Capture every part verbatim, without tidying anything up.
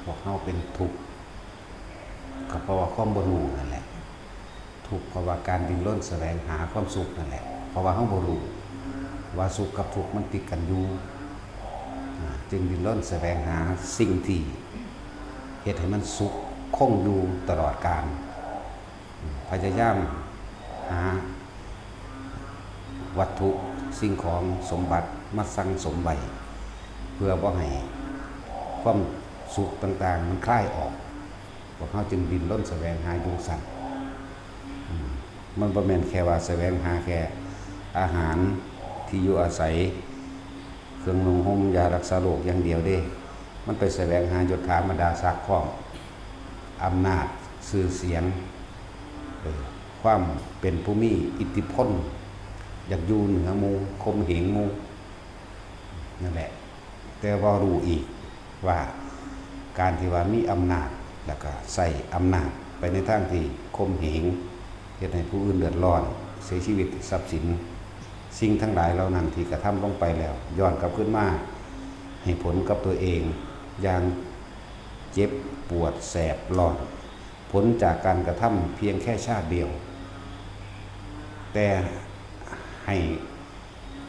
พวกเฮาเป็นทุกข์ ก็เพราะว่าความบ่รู้นั่นแหละ ทุกข์เพราะว่าการดิ้นรนแสวงหาความสุขนั่นแหละ เพราะว่าเฮาบ่รู้ว่าสุขกับทุกข์มันติดกันอยู่ อ่า จึงดิ้นรนแสวงหาสิ่งที่เฮ็ดให้มันสุขคงอยู่ตลอดกาล พยายามหาวัตถุสิ่งของสมบัติมาสั่งสมไว้ เพื่อบ่ให้ความสุขต่างๆมันคลายออก พวกเฮาจึงดิ้นรนแสวงหาอยู่ซั่น อืม มันบ่แม่นแค่ว่าแสวงหาแค่อาหาร ที่อยู่อาศัย เครื่องนุ่งห่ม ยารักษาโรคอย่างเดียวเด้ มันไปแสวงหายศถาบรรดาศักดิ์พร้อม อำนาจ ชื่อเสียง เออ ความเป็นผู้มีอิทธิพล อยากอยู่เหนือหมู่ ข่มเหงหมู่ นั่นแหละ แต่บ่รู้อีกว่าการที่ว่ามีอำนาจ แล้วก็ใช้อำนาจไปในทางที่ข่มเหง เฮ็ดให้ผู้อื่นเดือดร้อน เสียชีวิต ทรัพย์สิน สิ่งทั้งหลายเหล่านั้นที่กระทำลงไปแล้ว ย้อนกลับคืนมาให้ผลกับตัวเองอย่างเจ็บปวดแสบร้อน ผลจากการกระทำเพียงแค่ชาติเดียว แต่ให้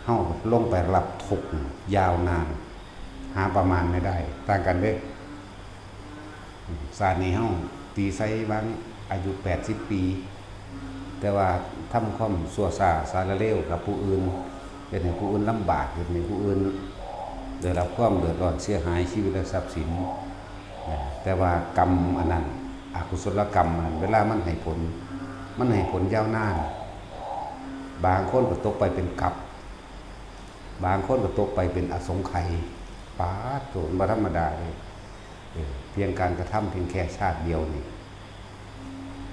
เฮาลงไปรับทุกข์ยาวนาน หาประมาณไม่ได้ ต่างกันเด้ ชาตินี้เฮาตีใส่วางอายุแปดสิบปี แต่ว่าทำความชั่วช้าสารเลวกับผู้อื่น เฮ็ดให้ผู้อื่นลำบาก เฮ็ดให้ผู้อื่นได้รับความเดือดร้อนเสียหายชีวิตและทรัพย์สิน แต่ว่ากรรมอันนั้น อกุศลกรรมอันนั้น เวลามันให้ผล มันให้ผลยาวนาน บางคนก็ตกไปเป็นกัป บางคนก็ตกไปเป็นอสงไขย ปาดโถ บ่ธรรมดาเลย เออ เพียงการกระทำเพียงแค่ชาติเดียวนี่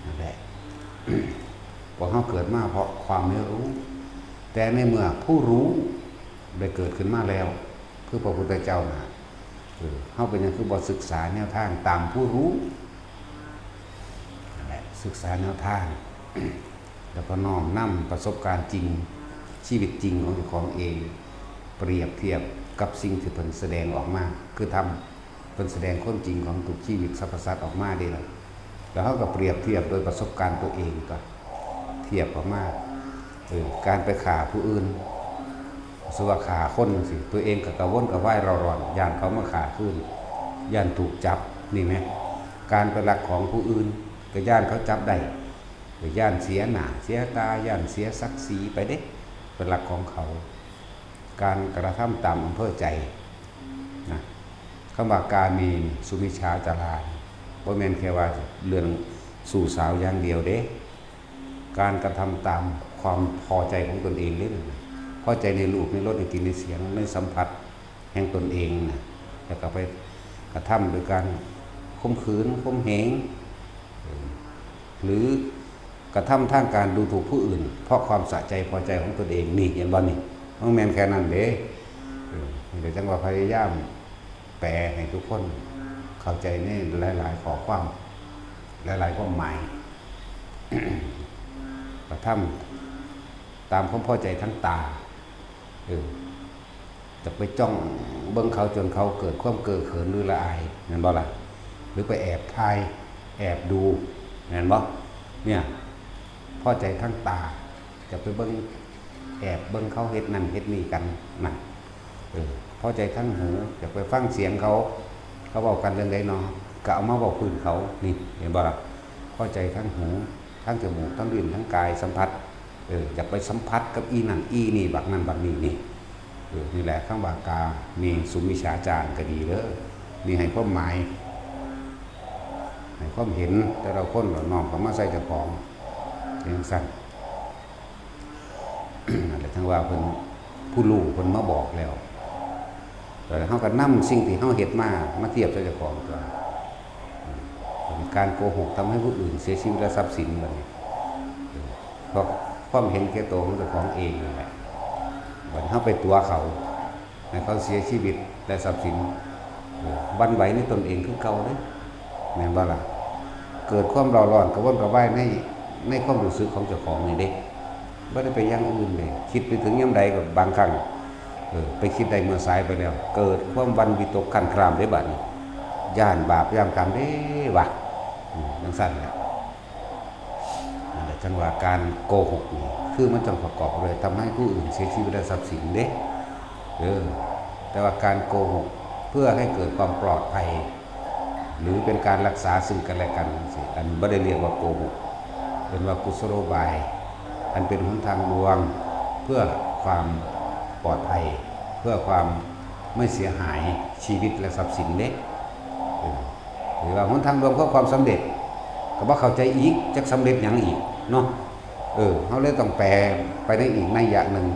นั่นแหละ พวกเฮาเกิดมาเพราะความไม่รู้ แต่ในเมื่อผู้รู้ได้เกิดขึ้นมาแล้ว คือพระพุทธเจ้านะ เออ เฮาเป็นหยังคือบ่ศึกษาแนวทางตามผู้รู้ นั่นแหละ ศึกษาแนวทาง แล้วก็น้อมนำประสบการณ์จริง ชีวิตจริงของเจ้าของเอง เปรียบเทียบกับสิ่งที่เพิ่นแสดงออกมา คือธรรม เพิ่นแสดงความจริงของทุกชีวิตสรรพสัตว์ออกมาเด้ล่ะ แล้วเฮาก็เปรียบเทียบโดยประสบการณ์ตัวเองก็เทียบออกมา เออ การไปฆ่าผู้อื่น สมมุติว่าฆ่าคนจั่งซี้ ตัวเองก็กระวนกระวายเร่าร้อน ย้านเขามาฆ่าคืน ย้านถูกจับ นี่แหม การไปลักของผู้อื่น ก็ย้านเขาจับได้ ก็ย้านเสียหน้าเสียตา ย้านเสียศักดิ์ศรีไปเด้ ไปลักของเขา การกระทำตามอำเภอใจนะ คำว่ากาเมสุมิจฉาจารานี่ บ่แม่นแค่ว่าเรื่องชู้สาวอย่างเดียวเด้ การกระทำตามความพอใจของตนเองเด้ พอใจในรูปในรสในกลิ่นในเสียงในสัมผัสแห่งตนเองนะ แล้วก็ไปกระทำโดยการข่มขืน ข่มเหง เออ หรือกระทำทางการดูถูกผู้อื่น เพราะความสะใจพอใจของตนเอง นี่ เห็นบ่นี่ มันแม่นแค่นั้นเด้ เออ นี่ก็จั่งว่าพยายามแปลให้ทุกคนเข้าใจในหลายๆ ข้อความ หลายๆ ความหมาย กระทำตามความพอใจทางตา เออ จะไปจ้องเบิ่งเขาจนเขาเกิดความเก้อเขินหรือละอาย แม่นบ่ล่ะ หรือไปแอบถ่าย แอบดู แม่นบ่ เนี่ย พอใจทางตา จะไปเบิ่ง แอบเบิ่งเขาเฮ็ดนั่นเฮ็ดนี่กัน นั่น เออ พอใจทางหู อยากไปฟังเสียงเขา เขาเว้ากันเรื่องใดน้อ ก็เอามาเว้าพื้นเขา นี่ เห็นบ่ล่ะ พอใจทางหู ทางจมูก ทางลิ้น ทางกายสัมผัส เออ อยากไปสัมผัสกับอีนั่นอีนี่ บักนั่นบักนี่นี่ เออ นี่แหละคำว่ากาเมสุมิจฉาจารก็ดีเด้อ นี่ให้ความหมาย ให้ความเห็นแต่ละคน แล้วน้อมเข้ามาใส่เจ้าของ จั่งซั้น นั่นแหละ จั่งว่าเพิ่น ผู้รู้เพิ่นมาบอกแล้ว แล้วเฮาก็นำสิ่งที่เฮาเฮ็ดมา มาเทียบใส่เจ้าของตัว อืม การโกหกทำให้ผู้อื่นเสียชีวิตและทรัพย์สิน บัดนี้ อืม เพราะความเห็นแก่ตัวของเจ้าของเองนั่นแหละ บัดนี้เฮาไปตั๋วเขา ให้เขาเสียชีวิตและทรัพย์สิน เออ หวั่นไหวในตนเองคือเก่าเด้ แม่นบ่ล่ะ เกิดความเร่าร้อนกระวนกระวายใน ในความรู้สึกของเจ้าของนี่เด้ บ่ได้ไปอย่างอื่นเลย คิดไปถึงยามใดก็บางครั้ง เออ ไปคิดได้เมื่อสายไปแล้ว เกิดความหวั่นวิตกครั่นครามเด้บัดนี้ ย่านบาปย่านกรรมเด้วะ อืม จังซั่นแหละ นั่นแหละ จังว่าการโกหกนี่ คือมันจังประกอบเลย ทำให้ผู้อื่นเสียชีวิตและทรัพย์สินเด้ เออ แต่ว่าการโกหกเพื่อให้เกิดความปลอดภัย หรือเป็นการรักษาซึ่งกันและกันสิ อันบ่ได้เรียกว่าโกหก เป็นว่ากุศโลบาย อันเป็นหนทางลวง เพื่อความปลอดภัย เพื่อความไม่เสียหายชีวิตและทรัพย์สินเด้ เออ หรือว่าหนทางลวงเพื่อความสำเร็จ ก็บ่เข้าใจอีก จักสำเร็จหยังอีกเนาะ เออ เฮาเลยต้องแปลไปในอีกนัยยะหนึ่ง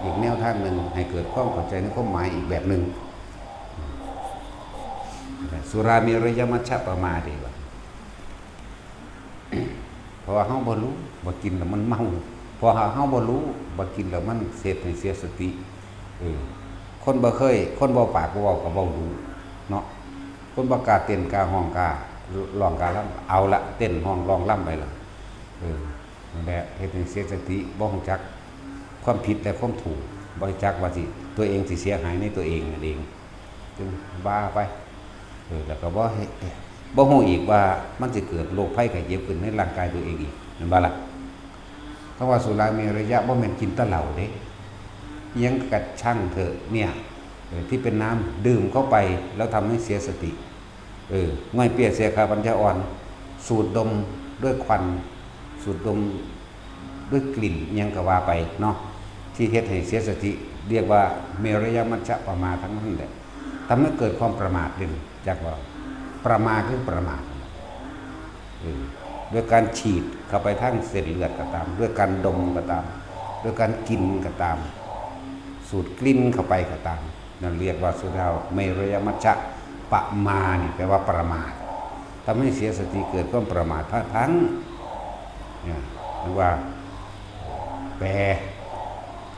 อีกแนวทางหนึ่ง ให้เกิดความเข้าใจในความหมายอีกแบบหนึ่ง สุราเมรยมัชฌะปมาเดวะ เพราะว่าเฮาบ่รู้ บ่กินแล้วมันเมา เพราะว่าเฮาบ่รู้ บ่กินแล้วมันเฮ็ดให้เสียสติ เออ คนบ่เคย คนบ่ปากบ่เว้าก็เว้ารู้เนาะ คนบ่กล้าเต้นกล้าฮ้องกล้าร้องกล้าลำ เอาละ เต้นฮ้องร้องลำไปละ เออ นั่นแหละ เฮ็ดให้เสียสติ บ่รู้จักความผิดและความถูก บ่รู้จักว่าสิ ตัวเองสิเสียหายในตัวเองนั่นเอง จึงว่าไป เออ แล้วก็บ่ให้ บ่รู้อีกว่ามันสิเกิดโรคภัยไข้เจ็บขึ้นในร่างกายตัวเองอีก แม่นบ่ล่ะ? คำว่าสุราเมรยะบ่แม่นกินแต่เหล้าเด้ อิหยังกะช่างเถอะเนี่ย เออ ที่เป็นน้ำดื่มเข้าไปแล้วทำให้เสียสติ เออ ง่อยเปี้ยเสียขาปัญญาอ่อน สูดดมด้วยควัน สูดดมด้วยกลิ่นอิหยังก็ว่าไปเนาะ ที่เฮ็ดให้เสียสติ เรียกว่าเมรยมัชฌะปมาทั้งนั้นแหละ ทำให้เกิดความประมาทเด้ จักว่า ประมาคือประมาท เออ ด้วยการฉีดเข้าไปทางเส้นเลือดก็ตาม ด้วยการดมก็ตาม ด้วยการกินก็ตาม สูดกลิ่นเข้าไปก็ตาม นั่นเรียกว่าสุราเมรยมัชฌะปมานี่ แปลว่าประมาท ทำให้เสียสติ เกิดความประมาทพลาดพลั้ง เนี่ย หรือว่า แปล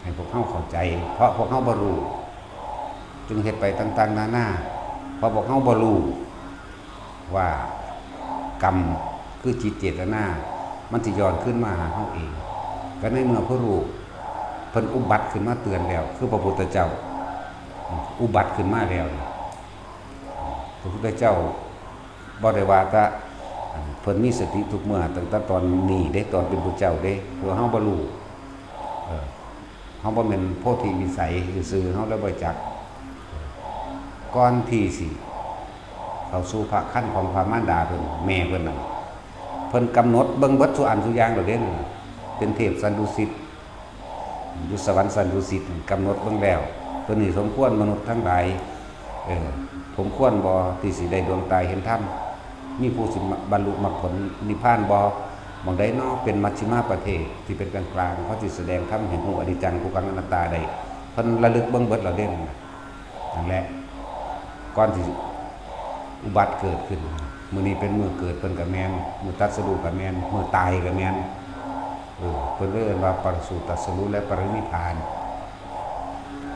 ให้พวกเฮาเข้าใจ เพราะพวกเฮาบ่รู้ จึงเฮ็ดไปต่างๆนานา เพราะพวกเฮาบ่รู้ว่ากรรมคือจิตเจตนา มันสิย้อนคืนมาหาเฮาเอง ก็ในเมื่อผู้รู้เพิ่นอุบัติขึ้นมาเตือนแล้ว คือพระพุทธเจ้า อุบัติขึ้นมาแล้วนี่ พระพุทธเจ้าบ่ได้ว่าแต่ เพิ่นมีสติทุกเมื่อ ตั้งแต่ตอนนี้เด้ ตอนเป็นพระเจ้าเด้ เพื่อเฮาบ่รู้ เออ เฮาบ่แม่นโพธิวิสัยซื่อๆ เฮาเลยบ่จัก ก่อนที่สิเข้าสู่พระครรภ์ของพระมารดาเพิ่น แม่เพิ่นนั่น เพิ่นกำหนดเบิ่งเบิดซุอันซุอย่างแล้วเด้ เป็นเทพสันดุสิต อยู่สวรรค์สันดุสิต กำหนดเบิ่งแล้ว ตัวนี้สมควรมนุษย์ทั้งหลาย เออ สมควรบ่ที่สิได้ดวงตาเห็นธรรม มีผู้สิบรรลุมรรคผลนิพพานบ่ หม่องใดน้อเป็นมัชฌิมาประเทศที่เป็นกลางๆ เขาสิแสดงธรรมให้ฮู้อนิจจังทุกขังอนัตตาได้ เพิ่นระลึกเบิ่งเบิดแล้วเด้ นั่นแหละ ก่อนสิอุบัติเกิดขึ้น มื้อนี้เป็นมื้อเกิดเพิ่นก็แม่น มื้อตรัสรู้ก็แม่น มื้อตายก็แม่น เออ เพิ่นเลยเอิ้นว่าประสูติตรัสรู้และปรินิพพาน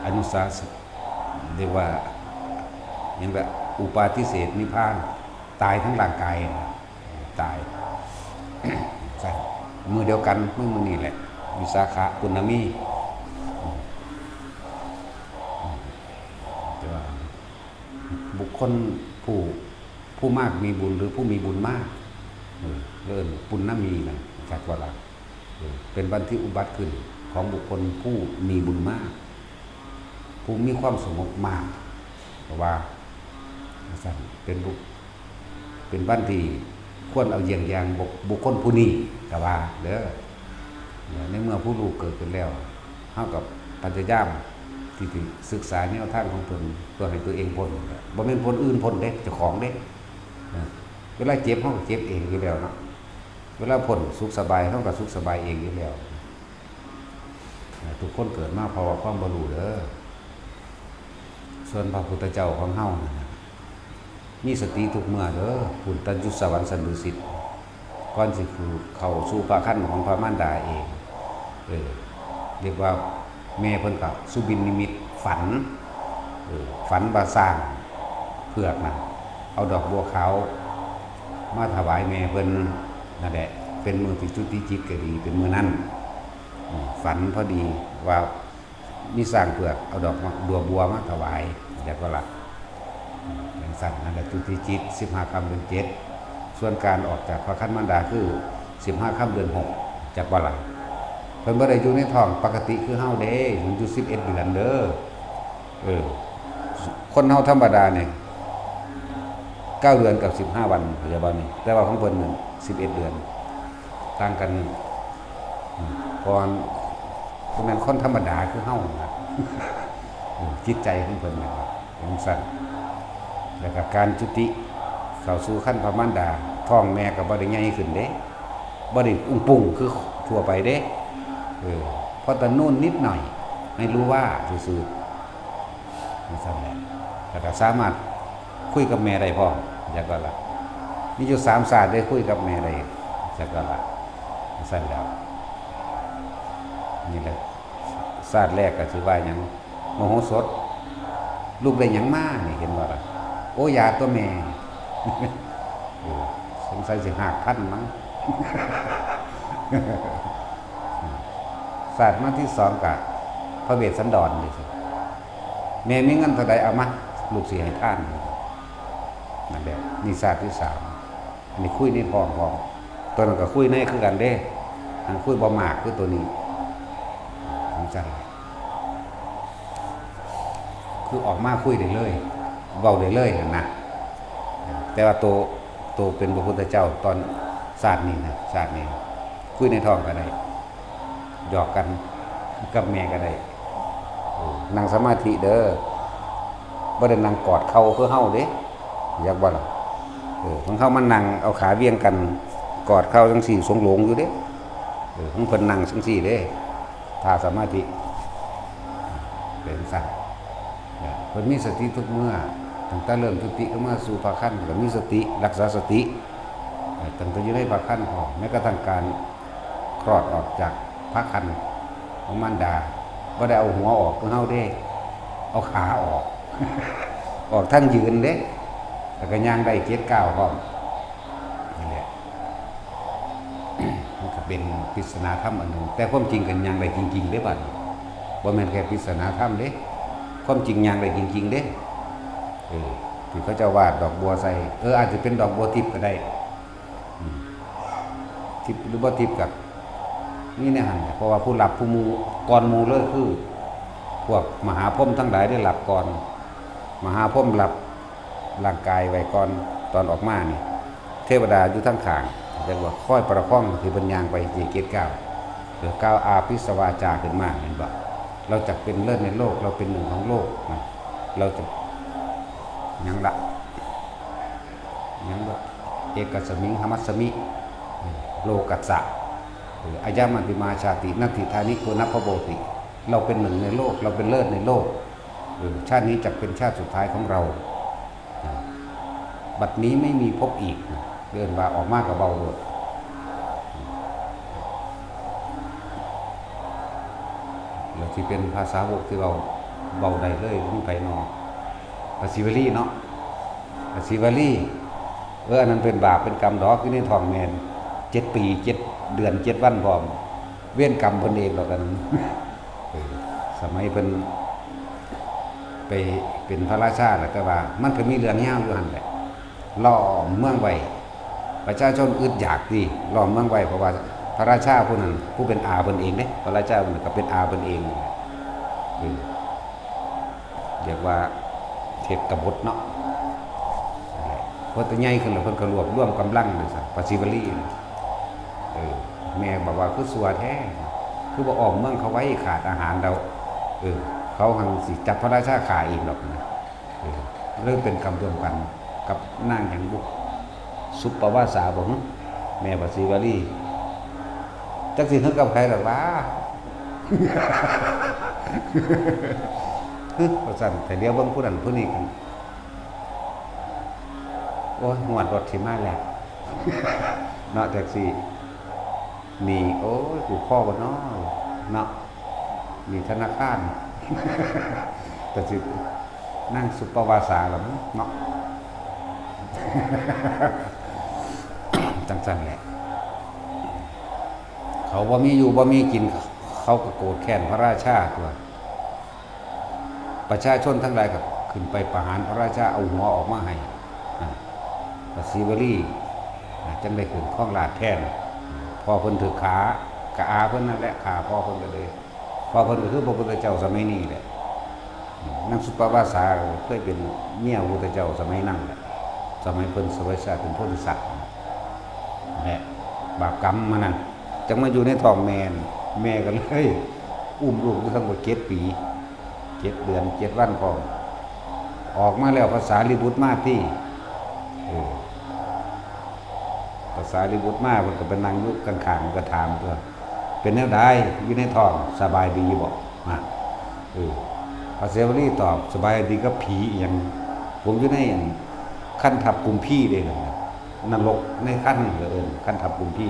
อนุสาส เรียกว่าหยังละ อุปาทิเสสนิพพาน ตายทั้งร่างกาย ตาย ซั่น มื้อเดียวกัน มื้อ มื้อนี้แหละ วิสาขะปุณณมี แต่ว่าบุคคลผู้ ผู้มากมีบุญหรือผู้มีบุญมาก เออ เอิ้นปุณณมีนั่น จักว่าล่ะ เออ เป็นวันที่อุบัติขึ้นของบุคคลผู้มีบุญมาก ผู้มีความสงบมาก เพราะว่า ซั่น เป็นบุค เป็นวันที่ควรเอาเยี่ยงอย่างบุค บุคคลผู้นี้ ก็ว่าเด้อ ในเมื่อผู้รู้เกิดขึ้นแล้ว เฮาก็พยายามที่สิศึกษาแนวทางของเพิ่น เพื่อให้ตัวเองพ้น บ่แม่นคนอื่นพ้นเด้ เจ้าของเด้ เออ เวลาเจ็บ เฮาก็เจ็บเองอยู่แล้วเนาะ เวลาพ้นสุขสบาย เฮาก็สุขสบายเองอยู่แล้ว เออ ทุกคนเกิดมาเพราะว่าความบ่รู้เด้อ ส่วนพระพุทธเจ้าของเฮานั่นน่ะ มีสติทุกเมื่อเด้อ ปุณณะอยู่สวรรค์สันดุสิต ก่อนสิเข้าสู่พระครรภ์ของพระมารดาเอง เออ เรียกว่าแม่เพิ่นก็สุบินนิมิตฝัน เออ ฝันว่าช้างเผือกน่ะ เอาดอกบัวขาวมาถวายแม่เพิ่น นั่นแหละ เป็นมื้อที่จุติจิตก็ดี เป็นมื้อนั้น อืม ฝันพอดีว่ามีช้างเผือกเอาดอกมะ ดอกบัวมาถวาย จักว่าล่ะ จั่งซั้น นั่นแหละจุติจิต สิบห้าค่ำเดือนเจ็ด ส่วนการออกจากพระครรภ์มารดาคือ สิบห้าค่ำเดือนหก จักบ่ล่ะ เพิ่นบ่ได้อยู่ในท้องปกติคือเฮาเด้ มันอยู่ สิบเอ็ด เดือนเด้อ เออ คนเฮาธรรมดาเนี่ย เก้า เดือนกับ สิบห้า วัน เข้าใจบ่นี่ แต่ว่าของเพิ่นนั่น สิบเอ็ด เดือน ต่างกัน อืม เพราะว่าบ่แม่นคนธรรมดาคือเฮานะ เออ จิตใจของเพิ่นนะครับ เป็นจั่งซั้น แล้วก็การจุติเข้าสู่ครรภ์พระมารดา ท้องแม่ก็บ่ได้ใหญ่ขึ้นเด้ บ่ได้อุ้งปุ้งคือทั่วไปเด้ เออ เพราะแต่นู่นนิดหน่อย ให้รู้ว่าซื่อๆ จั่งซั้นแหละ แล้วก็สามารถคุยกับแม่ได้พร้อม จักบ่ล่ะ มีอยู่สามชาติได้คุยกับแม่ได้ จักบ่ล่ะ จั่งซั้นแล้ว นี่แหละ ชาติแรกก็ถือว่าหยัง มโหสถ ลูกได้หยังมานี่ เห็นบ่ล่ะ โอ้ ยาตัวแม่ เออ สงสัยสิหากพันมั้ง ชาติมาที่สองกะพระเวสสันดรนี่สิ แม่มีเงินเท่าใดเอามา ลูกสิให้ทาน นั่นแหละ นี่ชาติที่สาม อันนี้คุยในท้องพร้อม ตัวนั้นก็คุยในคือกันเด้ อันคุยบ่มากคือตัวนี้ จั่งซั้น คือออกมาคุยได้เลย เว้าได้เลยหั่นนะ แต่ว่าโต โตเป็นพระพุทธเจ้าตอนชาตินี้นะ ชาตินี้ คุยในท้องก็ได้ หยอกกันกับแม่ก็ได้ เออ นั่งสมาธิเด้อ บ่ได้นั่งกอดเข่าคือเฮาเด้ จักบ่ล่ะ เออ ของเฮามันนั่งเอาขาเวียงกัน กอดเข่าจั่งซี้ สงโลงอยู่เด้ เออ ของเพิ่นนั่งจั่งซี้เด้ ท่าสมาธิ เป็นจั่งซั้น เออ เพิ่นมีสติทุกเมื่อ ตั้งแต่เริ่มจุติเข้ามาสู่พระครรภ์ก็มีสติ รักษาสติ เออ ตั้งแต่อยู่ในพระครรภ์พร้อม แม้กระทั่งการคลอดออกจากพระครรภ์ของมารดา บ่ได้เอาหัวออกคือเฮาเด้ เอาขาออก ออกทางยืนเด้ แล้วก็ย่างได้เจ็ดก้าวพร้อม นี่แหละ มันก็เป็นปริศนาธรรมอันหนึ่ง แต่ความจริงก็ย่างได้จริงๆเด้บัดนี้ บ่แม่นแค่ปริศนาธรรมเด้ ความจริงย่างได้จริงๆเด้ เออ ที่เขาเจ้าวาดดอกบัวใส่ เออ อาจจะเป็นดอกบัวทิพย์ก็ได้ อืม ทิพย์หรือบ่ทิพย์ก็มีในหั่นแหละ เพราะว่าผู้รับผู้หมู่ ก่อนหมู่เลยคือ พวกมหาพรหมทั้งหลายได้รับก่อน มหาพรหมรับร่างกายไว้ก่อน ตอนออกมานี่ เทวดาอยู่ทางข้าง เรียกว่าคอยประคองให้เพิ่นย่างไปเจ็ดก้าว เดี๋ยวก้าวอาภิสวาจาขึ้นมา เห็นบ่ เราจะเป็นเลิศในโลก เราเป็นหนึ่งของโลกนะ เราจะ หยังละ หยังละ เอกัสมิงหมัสสมิ โลกัสสะ เออ อายะมัตติมาชาติ นัตถิดานิ ปุนพพโวติ เราเป็นหนึ่งในโลก เราเป็นเลิศในโลก เออ ชาตินี้จะเป็นชาติสุดท้ายของเรา บัดนี้ไม่มีพบอีก เอิ้นว่าออกมาก็เว้าโลด แล้วสิเป็นพระสาวกที่เว้า เว้าได้เลย มีไผน้อ พระศิวลีเนาะ พระศิวลี เออ อันนั้นเป็นบาปเป็นกรรมดอก อยู่ในท้องแม่ เจ็ดปี เจ็ดเดือน เจ็ดวันพร้อม เวรกรรมเพิ่นเองดอกอันนั้น เออ สมัยเพิ่นไปเป็นพระราชาแหละ แต่ว่ามันก็มีเรื่องยาวอยู่หั่นแหละ ล้อมเมืองไว้ ประชาชนอึดอยากติ ล้อมเมืองไว้ เพราะว่าพระราชาผู้นั้น ผู้เป็นอาเพิ่นเองเด้ พระราชาผู้นั้นก็เป็นอาเพิ่นเอง เออ เรียกว่าเทพกบฏเนาะ นั่นแหละ พอตัวใหญ่ขึ้นแล้วเพิ่นก็รวบรวมกำลังเลยซะ พระศิวลี เออ แม่บอกว่าคือซัวแท้ คือบ่อ้อมเมืองเขาไว้ ขาดอาหารแล้ว เออ เขาหังสิจับพระราชาฆ่าเองดอกนะ เออ เลยเป็นกรรมร่วมกันกับนางหยังบุ สุปปวาสาบ่หึ แม่พระศิวลี จักสิหึกับไผดอกว่า หึ ว่าซั่น แต่เดี๋ยวเบิ่งผู้นั้นผู้นี้กัน โอ้ย งวดรถสิมาแล้ว เนาะ แท็กซี่ หนี้ โอ้ย กูพอบ่น้อ เนาะ หนี้ธนาคาร แต่สิ นางสุปปวาสาล่ะเนาะ จั่งซั้นแหละ เขาบ่มีอยู่บ่มีกิน เขาก็โกรธแค้นพระราชาตั๊ว ประชาชนทั้งหลายก็ ขึ้นไปประหารพระราชาเอาหัวออกมาให้ อ่า พระศรีวลี อ่า จั่งได้ขึ้นครองราชย์แทน พ่อเพิ่นถืกฆ่า กะอาเพิ่นนั่นแหละฆ่าพ่อเพิ่นกะเลย พ่อเพิ่นกะคือพระพุทธเจ้าสมัยนี้แหละ นางสุปปวาสาเคยเป็นเมียพระพุทธเจ้าสมัยนั้นแหละ สมัยเพิ่นเสวยชาติเป็นโพธิสัตว์นั่นแหละ บาปกรรมมานั่น จั่งมาอยู่ในท้องแม่นั่น แม่กะเลย อุ้มลูกอยู่ทั้งหมดเจ็ดปี เจ็ดเดือนเจ็ดวันพร้อม ออกมาแล้วพระสารีบุตรมาติ เออ พระสารีบุตรมา เพิ่นกะไปนั่งอยู่ข้างๆ เพิ่นกะถามตั๊ว เป็นแนวใดอยู่ในท้อง สบายดีบ่ นะ เออ พระศรีวลีตอบ สบายดีกับผีอิหยัง ผมอยู่ในคันทัพกุมพีเด้ นรกในคัน เอิ้นคันทัพกุมพี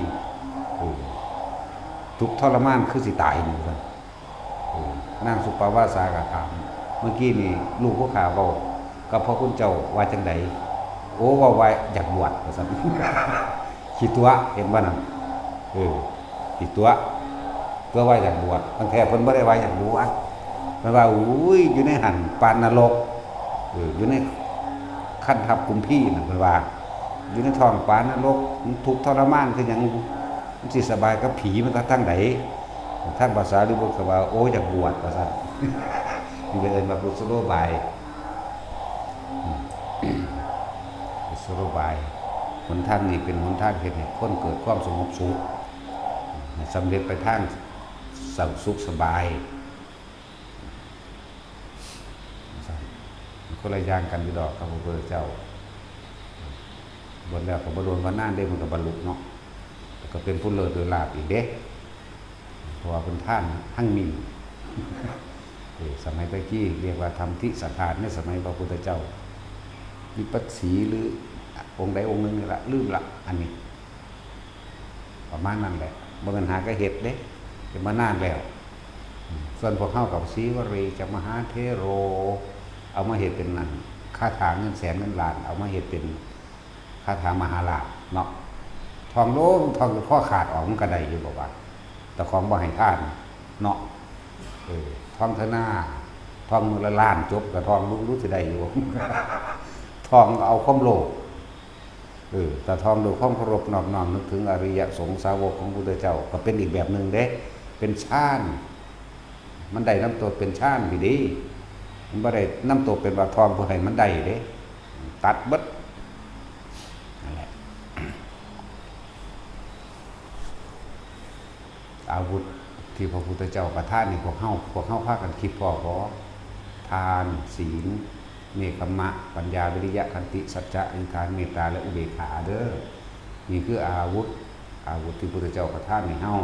เออ ทุกข์ทรมานคือสิตายนี่ว่าซั่น เออ นางสุปปวาสากะถาม เมื่อกี้นี่ลูกผู้ข้าเว้ากับพระคุณเจ้าว่าจั่งใด โอ้ เว้าว่าอยากบวชว่าซั่น ขี้ตั๋ว เห็นบ่นั่น เออ ขี้ตั๋ว ตั๋วว่าอยากบวช ตั้งแต่เพิ่นบ่ได้ว่าอยากบวช เพิ่นว่า อุ้ย อยู่ในหั่นปานนรก เออ อยู่ในคันทัพกุมพีนั่น เพิ่นว่า อยู่ในท้องปานนรก มันทุกข์ทรมานคือหยัง มันสิสบายกับผีมันทางใด ทางพระสารีบุตรกะว่า โอ้ อยากบวชว่าซั่น นี่เพิ่นเอิ้นว่ากุศโลบาย กุศโลบาย หนทางนี้เป็นหนทางเฮ็ดให้คนเกิดความสงบสุข ให้สำเร็จไปทางสุขสบาย คนละอย่างกันอยู่ดอกกับพระพุทธเจ้า บวชแล้วกะบ่โดนบ่นานเด้ มันกะบรรลุเนาะ แล้วกะเป็นผู้เลิศโดยลาภอีกเด้ เพราะว่าเพิ่นทานหั่งมี เออ สมัยตะกี้เรียกว่าธรรมทิสถาน ในสมัยพระพุทธเจ้า วิปัสสีหรือองค์ใดองค์หนึ่งนี่ละ ลืมละ อันนี้ ประมาณนั้นแหละ บ่แม่นหากะเฮ็ดเด้ เป็นมานานแล้ว ส่วนพวกเฮากะ สีวลีจะมหาเถโร เอามาเฮ็ดเป็นนั่น คาถาเงินแสนเงินล้าน เอามาเฮ็ดเป็นคาถามหาราชเนาะ ท่องลง ท่องจนคอขาดออกมันกะได้อยู่บ่วะ แต่ของบ่ให้ทานเนาะ เออ ท่องเถาะนา ท่องมื้อละล้านจบกะท่องรู้รู้สิได้อยู่ ท่องเอาความโลภ เออ ถ้าท่องด้วยความเคารพนอบน้อมนึกถึงอริยสงฆ์สาวกของพุทธเจ้ากะเป็นอีกแบบหนึ่งเด้ เป็นฌาน มันได้นำโตเป็นฌานอยู่เด้ มันบ่ได้นำโตเป็นว่าท่องเพื่อให้มันได้เด้ ตัดเบิด นั่นแหละ อาวุธที่พระพุทธเจ้าประทานให้พวกเฮา พวกเฮาพากันคิดพ้อบ่ ทาน ศีล เนกขัมมะ ปัญญา วิริยะ ขันติ สัจจะ อธิษฐาน เมตตา และอุเบกขาเด้อ นี่คืออาวุธ อาวุธที่พุทธเจ้าประทานให้เฮา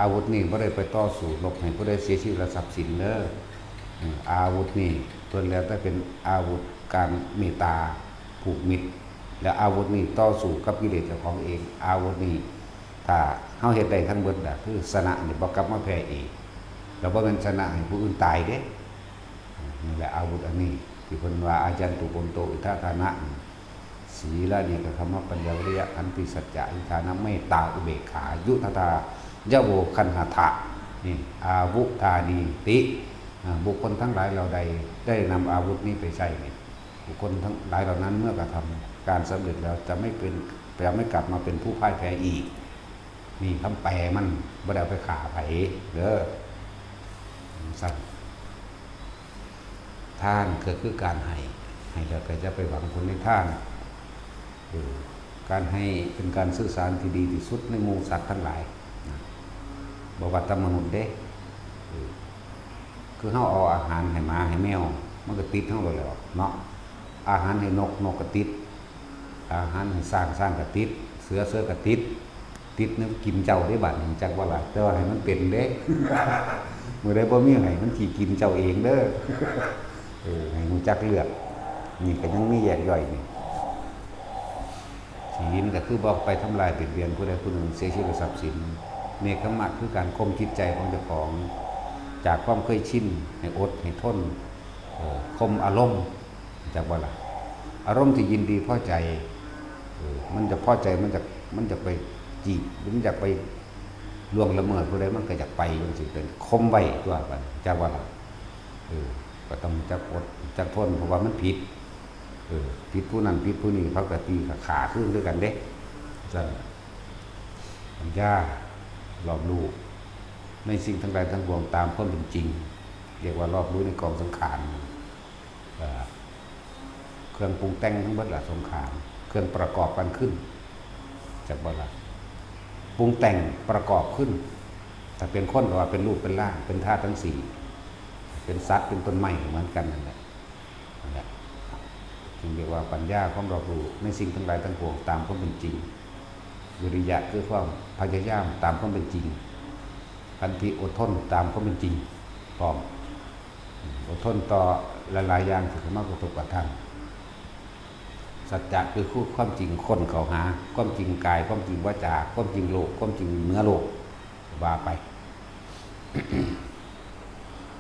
อาวุธนี่บ่ได้ไปต่อสู้รบให้ผู้ใดเสียชีวิตและทรัพย์สินเด้อ เออ อาวุธนี่เพิ่นแล้วแต่เป็นอาวุธการเมตตาผูกมิตร และอาวุธนี่ต่อสู้กับกิเลสเจ้าของเอง อาวุธนี่ถ้าเฮาเฮ็ดได้ทั้งเบิดน่ะ คือชนะนี่บ่กลับมาแพ้อีก แล้วบ่แม่นชนะให้ผู้อื่นตายเด้ นี่แหละอาวุธอันนี้ ที่เพิ่นว่า อายันตุโพนโต อิทธาทานะ ศีลานิกขัมมะ ปัญญา วิริยะ ขันติ สัจจะ อธิษฐานะ เมตตา อุเบกขา ยุทธาทา ยะโว คันหะทะ นี่ อาวุธานีติ อ่า บุคคลทั้งหลายเหล่าใดได้นำอาวุธนี้ไปใช้นี่ บุคคลทั้งหลายเหล่านั้นเมื่อกระทำการสำเร็จแล้วจะไม่เป็น จะไม่กลับมาเป็นผู้พ่ายแพ้อีก นี่คำแปลมัน บ่ได้เอาไปฆ่าไผเด้อ ซั่น ทานกะคือการให้ ให้แล้วกะอย่าไปหวังผลในทาน เออ การให้เป็นการสื่อสารที่ดีที่สุดในหมู่สัตว์ทั้งหลายนะ บ่ว่าแต่มนุษย์เด้ เออ คือเฮาเอาอาหารให้หมาให้แมว มันกะติดเฮาโลดแหล้วเนาะ อาหารให้นก นกกะติด อาหารให้ช้าง ช้างกะติด เสือ เสือกะติด ติดแนวกินเจ้าเด้บัดนี้ จักบ่ล่ะ แต่ว่าให้มันเป็นเด้ มื้อใดบ่มีให้มันสิกินเจ้าเองเด้อ เออ ให้รู้จักเลือก นี่กะยังมีแยกย่อยนี่ ศีลกะคือบ่ไปทำลายเบียดเบียนผู้ใดผู้หนึ่งเสียชีวิตและทรัพย์สิน เนกขัมมะคือการข่มจิตใจของเจ้าของ จากความเคยชิน ให้อด ให้ทน เออ ข่มอารมณ์ จักบ่ล่ะ อารมณ์ที่ยินดีพอใจ เออ มันจะพอใจ มันจะ มันจะไปจีบ มันจะไปล่วงละเมิดผู้ใด มันกะอยากไปจั่งซี้ เป็นข่มไว้ตั๊วบัดนี้ จักบ่ล่ะ เออ ก็ต้องจักอดจักทน เพราะว่ามันผิด เออ ผิดผู้นั้นผิดผู้นี้ เขาก็ตีก็ฆ่าคืนคือกันเด้ ซั่น ปัญญารอบรู้ในสิ่งทั้งหลายทั้งปวงตามความเป็นจริง เรียกว่ารอบรู้ในกองสังขาร เอ่อ เครื่องปรุงแต่งทั้งหมดละสงขาร เครื่องประกอบกันขึ้น จักบ่ละ ปรุงแต่งประกอบขึ้น ถ้าเป็นคนก็ว่าเป็นรูปเป็นร่าง เป็นธาตุทั้งสี่ เป็นสัตว์เป็นต้นไม้เหมือนกันนั่นแหละ นั่นแหละ จึงเรียกว่าปัญญา ความรอบรู้ในสิ่งทั้งหลายทั้งปวงตามความเป็นจริง วิริยะคือความพยายามตามความเป็นจริง ขันติอดทนตามความเป็นจริง พร้อม อดทนต่อหลายๆอย่างที่เข้ามากระทบกระทั่ง สัจจะคือคู่ความจริงค้นเข้าหา ความจริงกาย ความจริงวาจา ความจริงโลก ความจริงเหนือโลก ว่าไป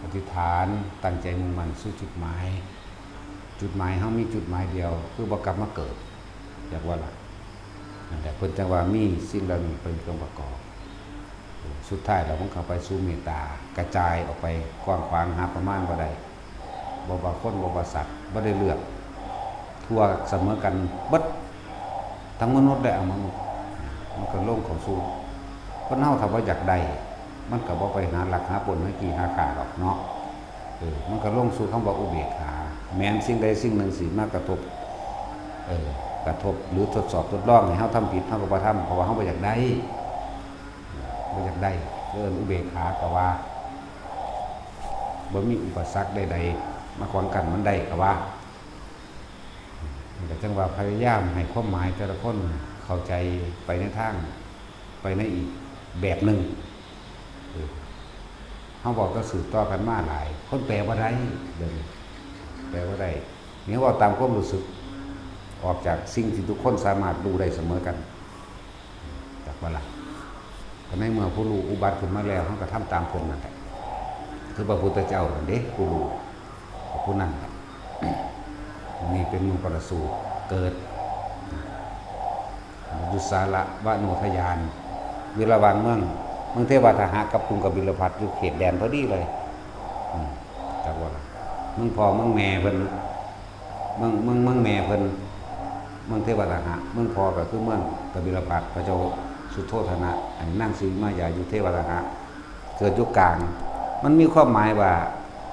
อธิษฐานตั้งใจมุ่งมั่นสู่จุดหมาย จุดหมายเฮามีจุดหมายเดียว คือบ่กลับมาเกิด จักว่าล่ะ นั่นแหละ เพิ่นจังว่ามีสิ่งเหล่านี้เป็นเครื่องประกอบ สุดท้ายแล้วมันเข้าไปสู่เมตตา กระจายออกไปกว้างขวาง หาประมาณบ่ได้ บ่ว่าคน บ่ว่าสัตว์ บ่ได้เลือก ทั่วเสมอกันเบิด ทั้งมนุษย์และอมนุษย์ มันก็ลงเข้าสู่ คนเฮาถ้าบ่อยากได้ มันก็บ่ไปหาลักหาปล้นหาจี้หาฆ่าดอกเนาะ เออ มันก็ลงสู่คำว่าอุเบกขา แม้นสิ่งใดสิ่งหนึ่งสิมากระทบ เออ กระทบหรือทดสอบทดลองให้เฮาทำผิด เฮาก็บ่ทำ เพราะว่าเฮาบ่อยากได้ บ่อยากได้ เอิ้นอุเบกขาก็ว่า บ่มีอุปสรรคใดๆมาขวางกั้นมันได้ก็ว่า มันก็จังว่าพยายามให้ความหมายแต่ละคนเข้าใจไปในทาง ไปในอีกแบบหนึ่ง เออ เฮาบอกก็สืบต่อกันมาหลาย คนแปลบ่ได้ เดี๋ยวนี้ แปลบ่ได้ นี่เว้าตามความรู้สึก ออกจากสิ่งที่ทุกคนสามารถรู้ได้เสมอกัน จักว่าล่ะ ก็ในเมื่อผู้รู้อุบัติขึ้นมาแล้ว เฮาก็ทำตามเพิ่นนั่นแหละ คือพระพุทธเจ้านั่นเด้ ผู้รู้ ผู้นั้นล่ะ นี่เป็นหมู่ปรสูตรเกิด อยู่สาละวโนทยาน อยู่ระหว่างเมือง เมืองเทวาทหะกับกรุงกบิลพัสดุ์ อยู่เขตแดนพอดีเลย อืม จักว่าล่ะ เมืองพ่อเมืองแม่เพิ่น เมือง เมือง เมืองแม่เพิ่น เมืองเทวาทหะ เมืองพ่อก็คือเมืองกบิลพัสดุ์ พระเจ้าสุโธทนะ อันนางสิริมายาอยู่เทวาทหะ เกิดอยู่กลาง มันมีความหมายว่า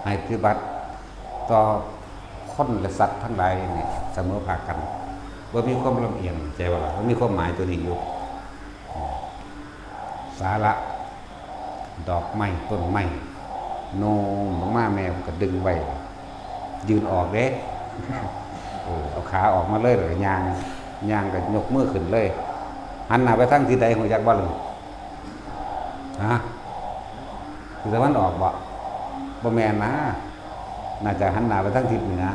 ให้ปฏิบัติต่อคนและสัตว์ทั้งหลายนี่เสมอภาคกัน บ่มีความลำเอียง ใจว่าล่ะ มันมีความหมายตัวนี้อยู่ สาละ ดอกไม้ ต้นไม้ โน้มลงมา แม่มันก็ดึงไว้ ยื่นออกเด้ เออ เอาขาออกมาเลย แล้วก็ย่าง ย่างก็ยกมือขึ้นเลย หันหน้าไปทางทิศใด ฮู้จักบ่ล่ะ ฮะ ทิศตะวันออกบ่ บ่แม่นนะ น่าจะหันหน้าไปทางทิศเหนือ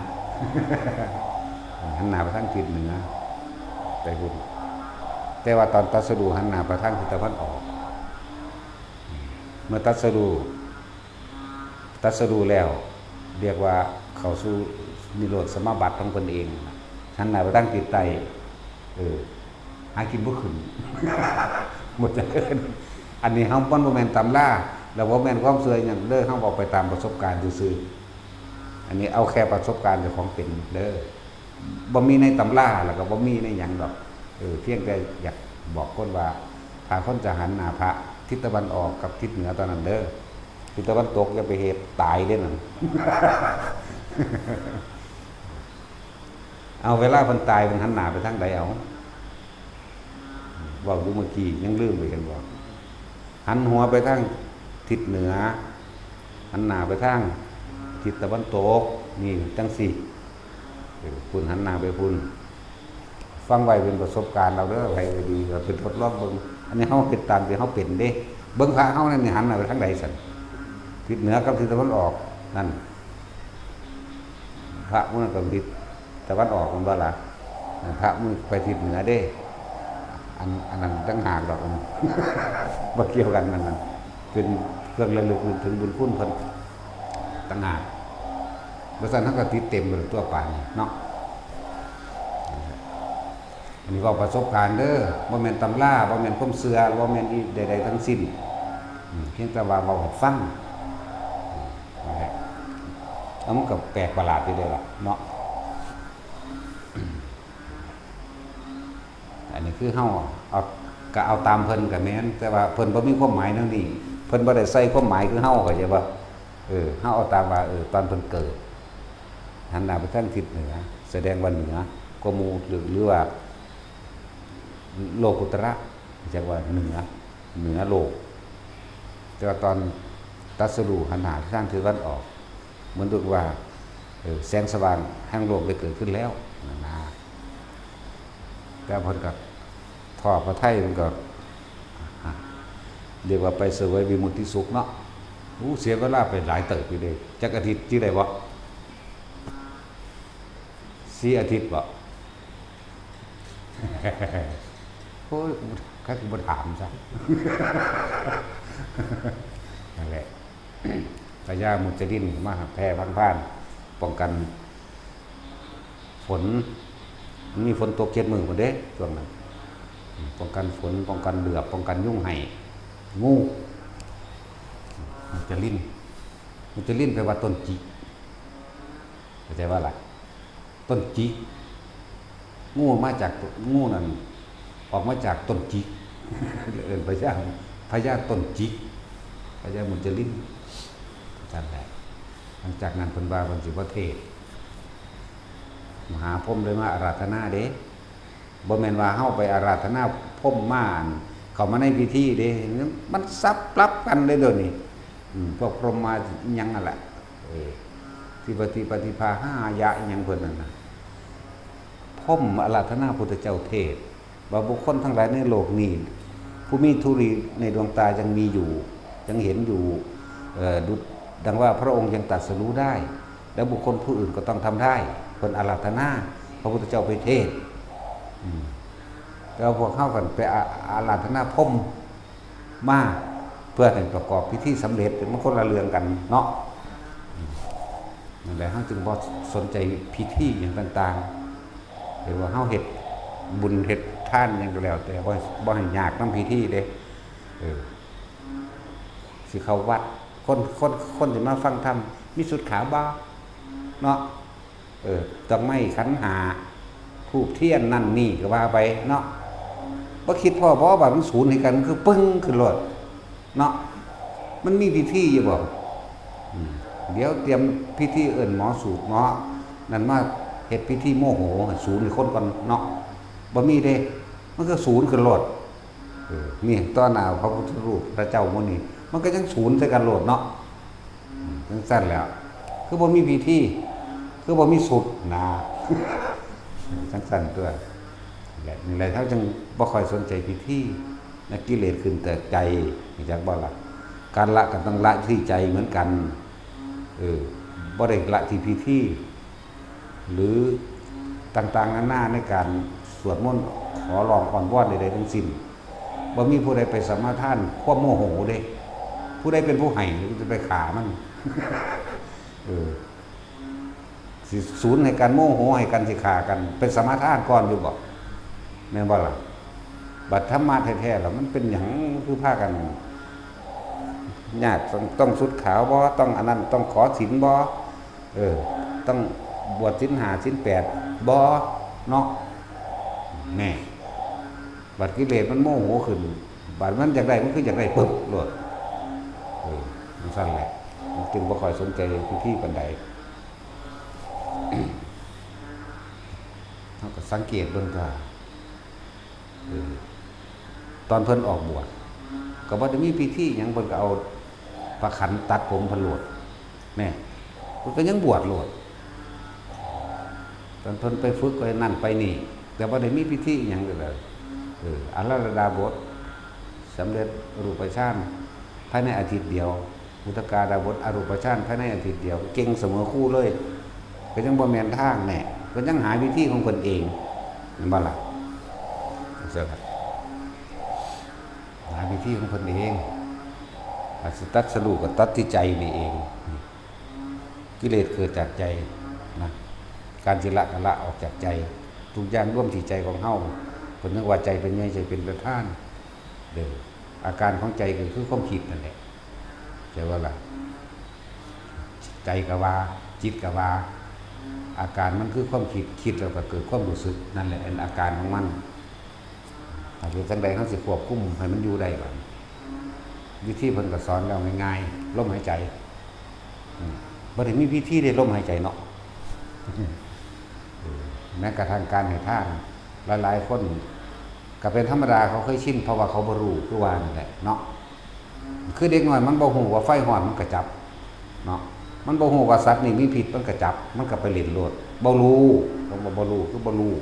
หันหน้าไปทางทิศเหนือ ไปพุ้น แต่ว่าตอนตรัสรู้หันหน้าไปทางทิศตะวันออก เมื่อตรัสรู้ ตรัสรู้แล้ว เรียกว่าเข้าสู่นิโรธสมาบัติของเพิ่นเอง หันหน้าไปทางทิศใต้ เออ หากินบ่ขึ้น บ่เจริญ อันนี้เฮา มันบ่แม่นตำรา แล้วบ่แม่นความเชื่อหยังเด้อ เฮาเว้าไปตามประสบการณ์ซื่อๆ อันนี้เอาแค่ประสบการณ์เจ้าของเป็นเด้อ บ่มีในตำรา แล้วก็บ่มีในหยังดอก เออ เพียงแต่อยากบอกคนว่า ถ้าคนจะหันหน้าพระทิศตะวันออกกับทิศเหนือเท่านั้นเด้อ ทิศตะวันตกอย่าไปเฮ็ด ตายเด้อนั่น เอา เวลาเพิ่นตายเพิ่นหันหน้าไปทางใดเอา เว้าอยู่เมื่อกี้ยังลืมไปกันบ่ หันหัวไปทางทิศเหนือ หันหน้าไปทางทิศตะวันตก นี่จั่งซี้ เออ พุ้นหันหน้าไปพุ้น ฟังไว้เป็นประสบการณ์เอาเด้อ ไผก็ดีก็ไปทดลองเบิ่ง อันนี้เฮาเฮ็ดตามที่เฮาเป็นเด้ เบิ่งพระเฮานั่นนี่หันหน้าไปทางใดซั่น ทิศเหนือกับทิศตะวันออก นั่น พระผู้นั้นก็ทิศตะวันออก แม่นบ่ล่ะ พระผู้นี้ไปทิศเหนือเด้ อัน อันนั้นต่างหากดอก บ่เกี่ยวกัน นั่นน่ะ เป็นเครื่องระลึกนึกถึงบุญคุณเพิ่นต่างหาก บ่ซั้นเฮาก็ติดเต็มไปทั่วปานนี่เนาะ อันนี้เว้าประสบการณ์เด้อ บ่แม่นตำรา บ่แม่นความเชื่อ บ่แม่นอีใดๆทั้งสิ้น อืม เพียงแต่ว่าเว้าให้ฟัง อืม นั่นแหละ แล้วมันก็แปลกประหลาดอยู่เด้ล่ะเนาะ อันนี้คือเฮาเอา ก็เอาตามเพิ่นก็แม่น แต่ว่าเพิ่นบ่มีความหมายแนวนี้ เพิ่นบ่ได้ใส่ความหมายคือเฮา เข้าใจบ่ เออ เฮาเอาตามว่า เออ ตอนเพิ่นเกิด หันหน้าไปทางทิศเหนือ แสดงว่าเหนือกว่าหมู่ หรือ หรือว่า โลกุตระ จักว่าเหนือ เหนือโลก แต่ว่าตอนตรัสรู้หันหน้าทางทิศตะวันออก เหมือนกับว่า เออ แสงสว่างแห่งโลกได้เกิดขึ้นแล้ว นั่นนะ แต่เพิ่นก็ ทอดพระทัยมันก็ เรียกว่าไปเสวยวิมุตติสุขเนาะ อู้ เสียเวลาไปหลายเติบอยู่เด้ จักอาทิตย์ที่ได้บ่ สี่อาทิตย์บ่ โอ้ย กู คักกูบ่ถามซะ นั่นแหละ พญามุจลินมาแผ่พังพ่าน ป้องกันฝน มันมีฝนตกเจ็ดมื้อพุ้นเด้ ช่วงนั้น ป้องกันฝน ป้องกันเหลือบ ป้องกันยุงไห้ งู มุจลิน มุจลินแปลว่าต้นจิก เข้าใจบ่ล่ะ ต้นจิก งูมาจาก งูนั่น ออกมาจากต้นจิก เอิ้นพญา พญาต้นจิก พญามุจลิน นั่นแหละ หลังจากนั้นเพิ่นว่าเพิ่นสิบ่เทศน์ มหาพรหมเลยมาอาราธนาเด้ บ่แม่นว่าเฮาไปอาราธนาพรหมมา เข้ามาในพิธีเด้ มันสับปรับกันเลยเดี๋ยวนี้ อืม พวกพรหมมาอิหยังนั่นแหละ เออ ทิปติปฏิภาหายะอิหยังเพิ่นนั่นน่ะ พรหมอาราธนาพุทธเจ้าเทศน์ ว่าบุคคลทั้งหลายในโลกนี้ ผู้มีธุลีในดวงตายังมีอยู่ ยังเห็นอยู่ เอ่อ ดุจดังว่าพระองค์ยังตรัสรู้ได้ และบุคคลผู้อื่นก็ต้องทำได้ เพิ่นอาราธนา พระพุทธเจ้าไปเทศน์ อืม แต่ว่าพวกเฮากันไปอา อาราธนาพรหม มา เพื่อให้ประกอบพิธีสำเร็จ มันคนละเรื่องกันเนาะ นั่นแหละ เฮาจึงบ่สนใจพิธีหยังต่างๆ หรือว่าเฮาเฮ็ดบุญเฮ็ดทานหยังก็แล้วแต่ บ่ บ่ให้ยากนำพิธีเด้ เออ สิเข้าวัด คน คน คนสิมาฟังธรรม มีชุดขาวบ่ เนาะ เออ ดอกไม้ขันห้า ธูปเทียนนั่นนี่ก็ว่าไปเนาะ บ่คิดพ้อบ่ว่ามันศูนย์ให้กัน คือปึ้งขึ้นโลดเนาะ มันมีพิธีอยู่บ่ อืม เดี๋ยวเตรียมพิธีเอิ้นหมอสูตรหมอนั่นมาเฮ็ดพิธีโมโห ศูนย์ให้คนก่อนเนาะ บ่มีเด้ มันก็ศูนย์ขึ้นโลด เออ นี่ต่อหน้าพระพุทธรูปพระเจ้าหมู่นี้ มันก็ยังศูนย์ใส่กันโลดเนาะ อืม จังซั่นแหล้ว คือบ่มีพิธี คือบ่มีชุดนะ จังซั่นตั๊ว และนี่แหละ เฮาจึงบ่ค่อยสนใจพิธี นะ กิเลสขึ้นแต่ใจ รู้จักบ่ล่ะ การละก็ต้องละที่ใจเหมือนกัน เออ บ่ได้ละที่พิธี หรือต่างๆนานาในการสวดมนต์ขอร้องอ้อนวอนใดๆทั้งสิ้น บ่มีผู้ใดไปสมาทานความโมโหเด้ ผู้ใดเป็นผู้ให้ จะไปฆ่ามัน เออ สิศูนย์ให้กัน โมโหให้กัน สิฆ่ากัน เป็นสมาทานก่อนอยู่บ่ แม่นบ่ล่ะ บัดธรรมะแท้ๆแล้วมันเป็นหยังคือพากัน ยาก ต้อง ต้องชุดขาวบ่ ต้องอันนั้น ต้องขอศีลบ่ เออ ต้องบวชศีลห้าศีลแปดบ่ เนาะ แน่ บัดกิเลสมันโมโหขึ้น บัดมันอยากได้ มันคืออยากได้ปึ๊บโลด เออ จังซั่นแหละ มันจึงบ่ค่อยสนใจพิธีปานใด เฮาก็สังเกตเบิ่งก็ เออ ตอนเพิ่นออกบวช ก็บ่ได้มีพิธีหยัง เพิ่นก็เอาผ้าขันตัดผมเพิ่นโลด แน่ เพิ่นก็ยังบวชโลด ตอนเพิ่นไปฝึกไปนั่นไปนี่ แต่บ่ได้มีพิธีหยังเลย เออ อาราธดาบท สำเร็จรูปฌาน ภายในอาทิตย์เดียว อุทกาดาบท อรูปฌาน ภายในอาทิตย์เดียว เก่งเสมอครูเลย ก็ยังบ่แม่นทางแน่ ก็ยังหาวิธีของเพิ่นเอง แม่นบ่ล่ะ จังซั่นล่ะ หาวิธีของเพิ่นเอง อาจสิตรัสรู้ก็ตัดที่ใจนี่เอง กิเลสเกิดจากใจนะ การสิละก็ละออกจากใจ ทุกอย่างรวมที่ใจของเฮา เพิ่นนึกว่าใจเป็นใหญ่ ใจเป็นประธาน เด้อ อาการของใจก็คือความคิดนั่นแหละ เข้าใจบ่ล่ะ ใจก็ว่า คิดก็ว่า อาการมันคือความคิด คิดแล้วก็เกิดความรู้สึก นั่นแหละเป็นอาการของมัน ถ้าเฮ็ดจั่งใด๋เฮาสิควบคุมให้มันอยู่ได้บัดนี้ วิธีเพิ่นก็สอนแล้วง่ายๆ ลมหายใจ อืม บ่ได้มีพิธีเด้ ลมหายใจเนาะ เออ แม้กระทั่งการให้ทาน หลายๆ คนก็เป็นธรรมดา เขาเคยชิน เพราะว่าเขาบ่รู้ คือว่านั่นแหละเนาะ คือเด็กน้อยมันบ่ฮู้ว่าไฟฮ้อนมันก็จับเนาะ มันบ่ฮู้ว่าสัตว์นี่มีพิษมันก็จับ มันก็ไปเล่นโลด บ่รู้ เพิ่นว่าบ่รู้ คือบ่รู้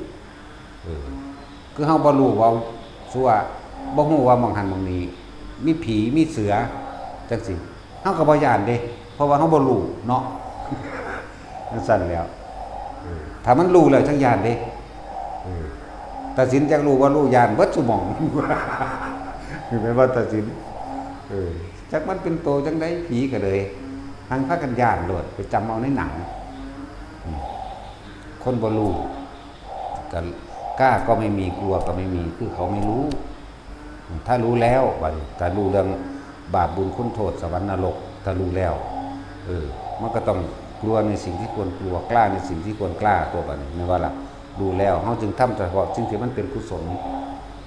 เออ คือเฮาบ่รู้ว่า ซั่ว บ่ฮู้ว่าหม่องหั้นหม่องนี้ มีผี มีเสือ จั่งซี้ เฮาก็บ่ย้านเด้ เพราะว่าเฮาบ่รู้เนาะ จั่งซั้นแหล้ว เออ ถ้ามันรู้แล้วจั่งย้านเด้ เออ ตัดสินจักรู้บ่รู้ ย้านเบิดซุหม่อง แม่นบ่ตัดสิน เออ จักมันเป็นโตจั่งใด๋ ผีก็เลย หังพากันย้านโลด ไปจ๋ำเอาในหนัง อืม คนบ่รู้ ก็ กล้าก็ไม่มี กลัวก็ไม่มี คือเขาไม่รู้ ถ้ารู้แล้ว บัดนี้ ถ้ารู้เรื่องบาปบุญคุณโทษ สวรรค์นรก ถ้ารู้แล้ว เออ มันก็ต้องกลัวในสิ่งที่ควรกลัว กล้าในสิ่งที่ควรกล้า ตัวบัดนี้ แม่นบ่ล่ะ รู้แล้ว เฮาจึงทำเฉพาะสิ่งที่มันเป็นกุศล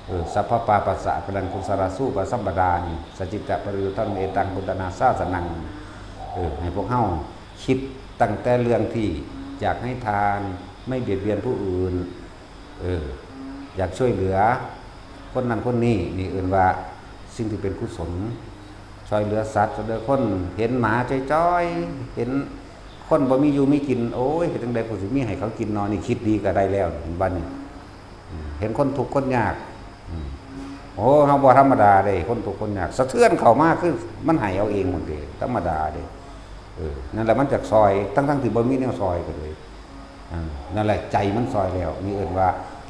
เออ สัพพะปาปัสสะอกุศลานิเสสา สัพพะสัมปทานิ สัจจิตตะปริยุทธัง เอตังพุทธานาสาสนัง เออ ให้พวกเฮาคิดตั้งแต่เรื่องที่อยากให้ทาน ไม่เบียดเบียนผู้อื่น เออ อยากช่วยเหลือคนนั้นคนนี้ นี่เอิ้นว่าสิ่งที่เป็นกุศล ช่วยเหลือสัตว์ ช่วยเหลือคน เห็นหมาจ้อยๆ เห็นคนบ่มีอยู่มีกิน โอ้ย เฮ็ดจั่งใด๋กูสิมีให้เขากินนอ นี่คิดดีก็ได้แล้ว เห็นบ่นี่ อืม เห็นคนทุกข์คนยาก อืม โอ้ เฮาบ่ธรรมดาเด้ คนทุกข์คนยาก สะเทือนเข้ามาคือมันให้เอาเองหมดเด้ ธรรมดาเด้ เออ นั่นแหละมันจักซ่อย ทั้งๆ ที่บ่มีแนวซ่อยก็เลย อ่า นั่นแหละใจมันซ่อยแล้ว นี่เอิ้นว่า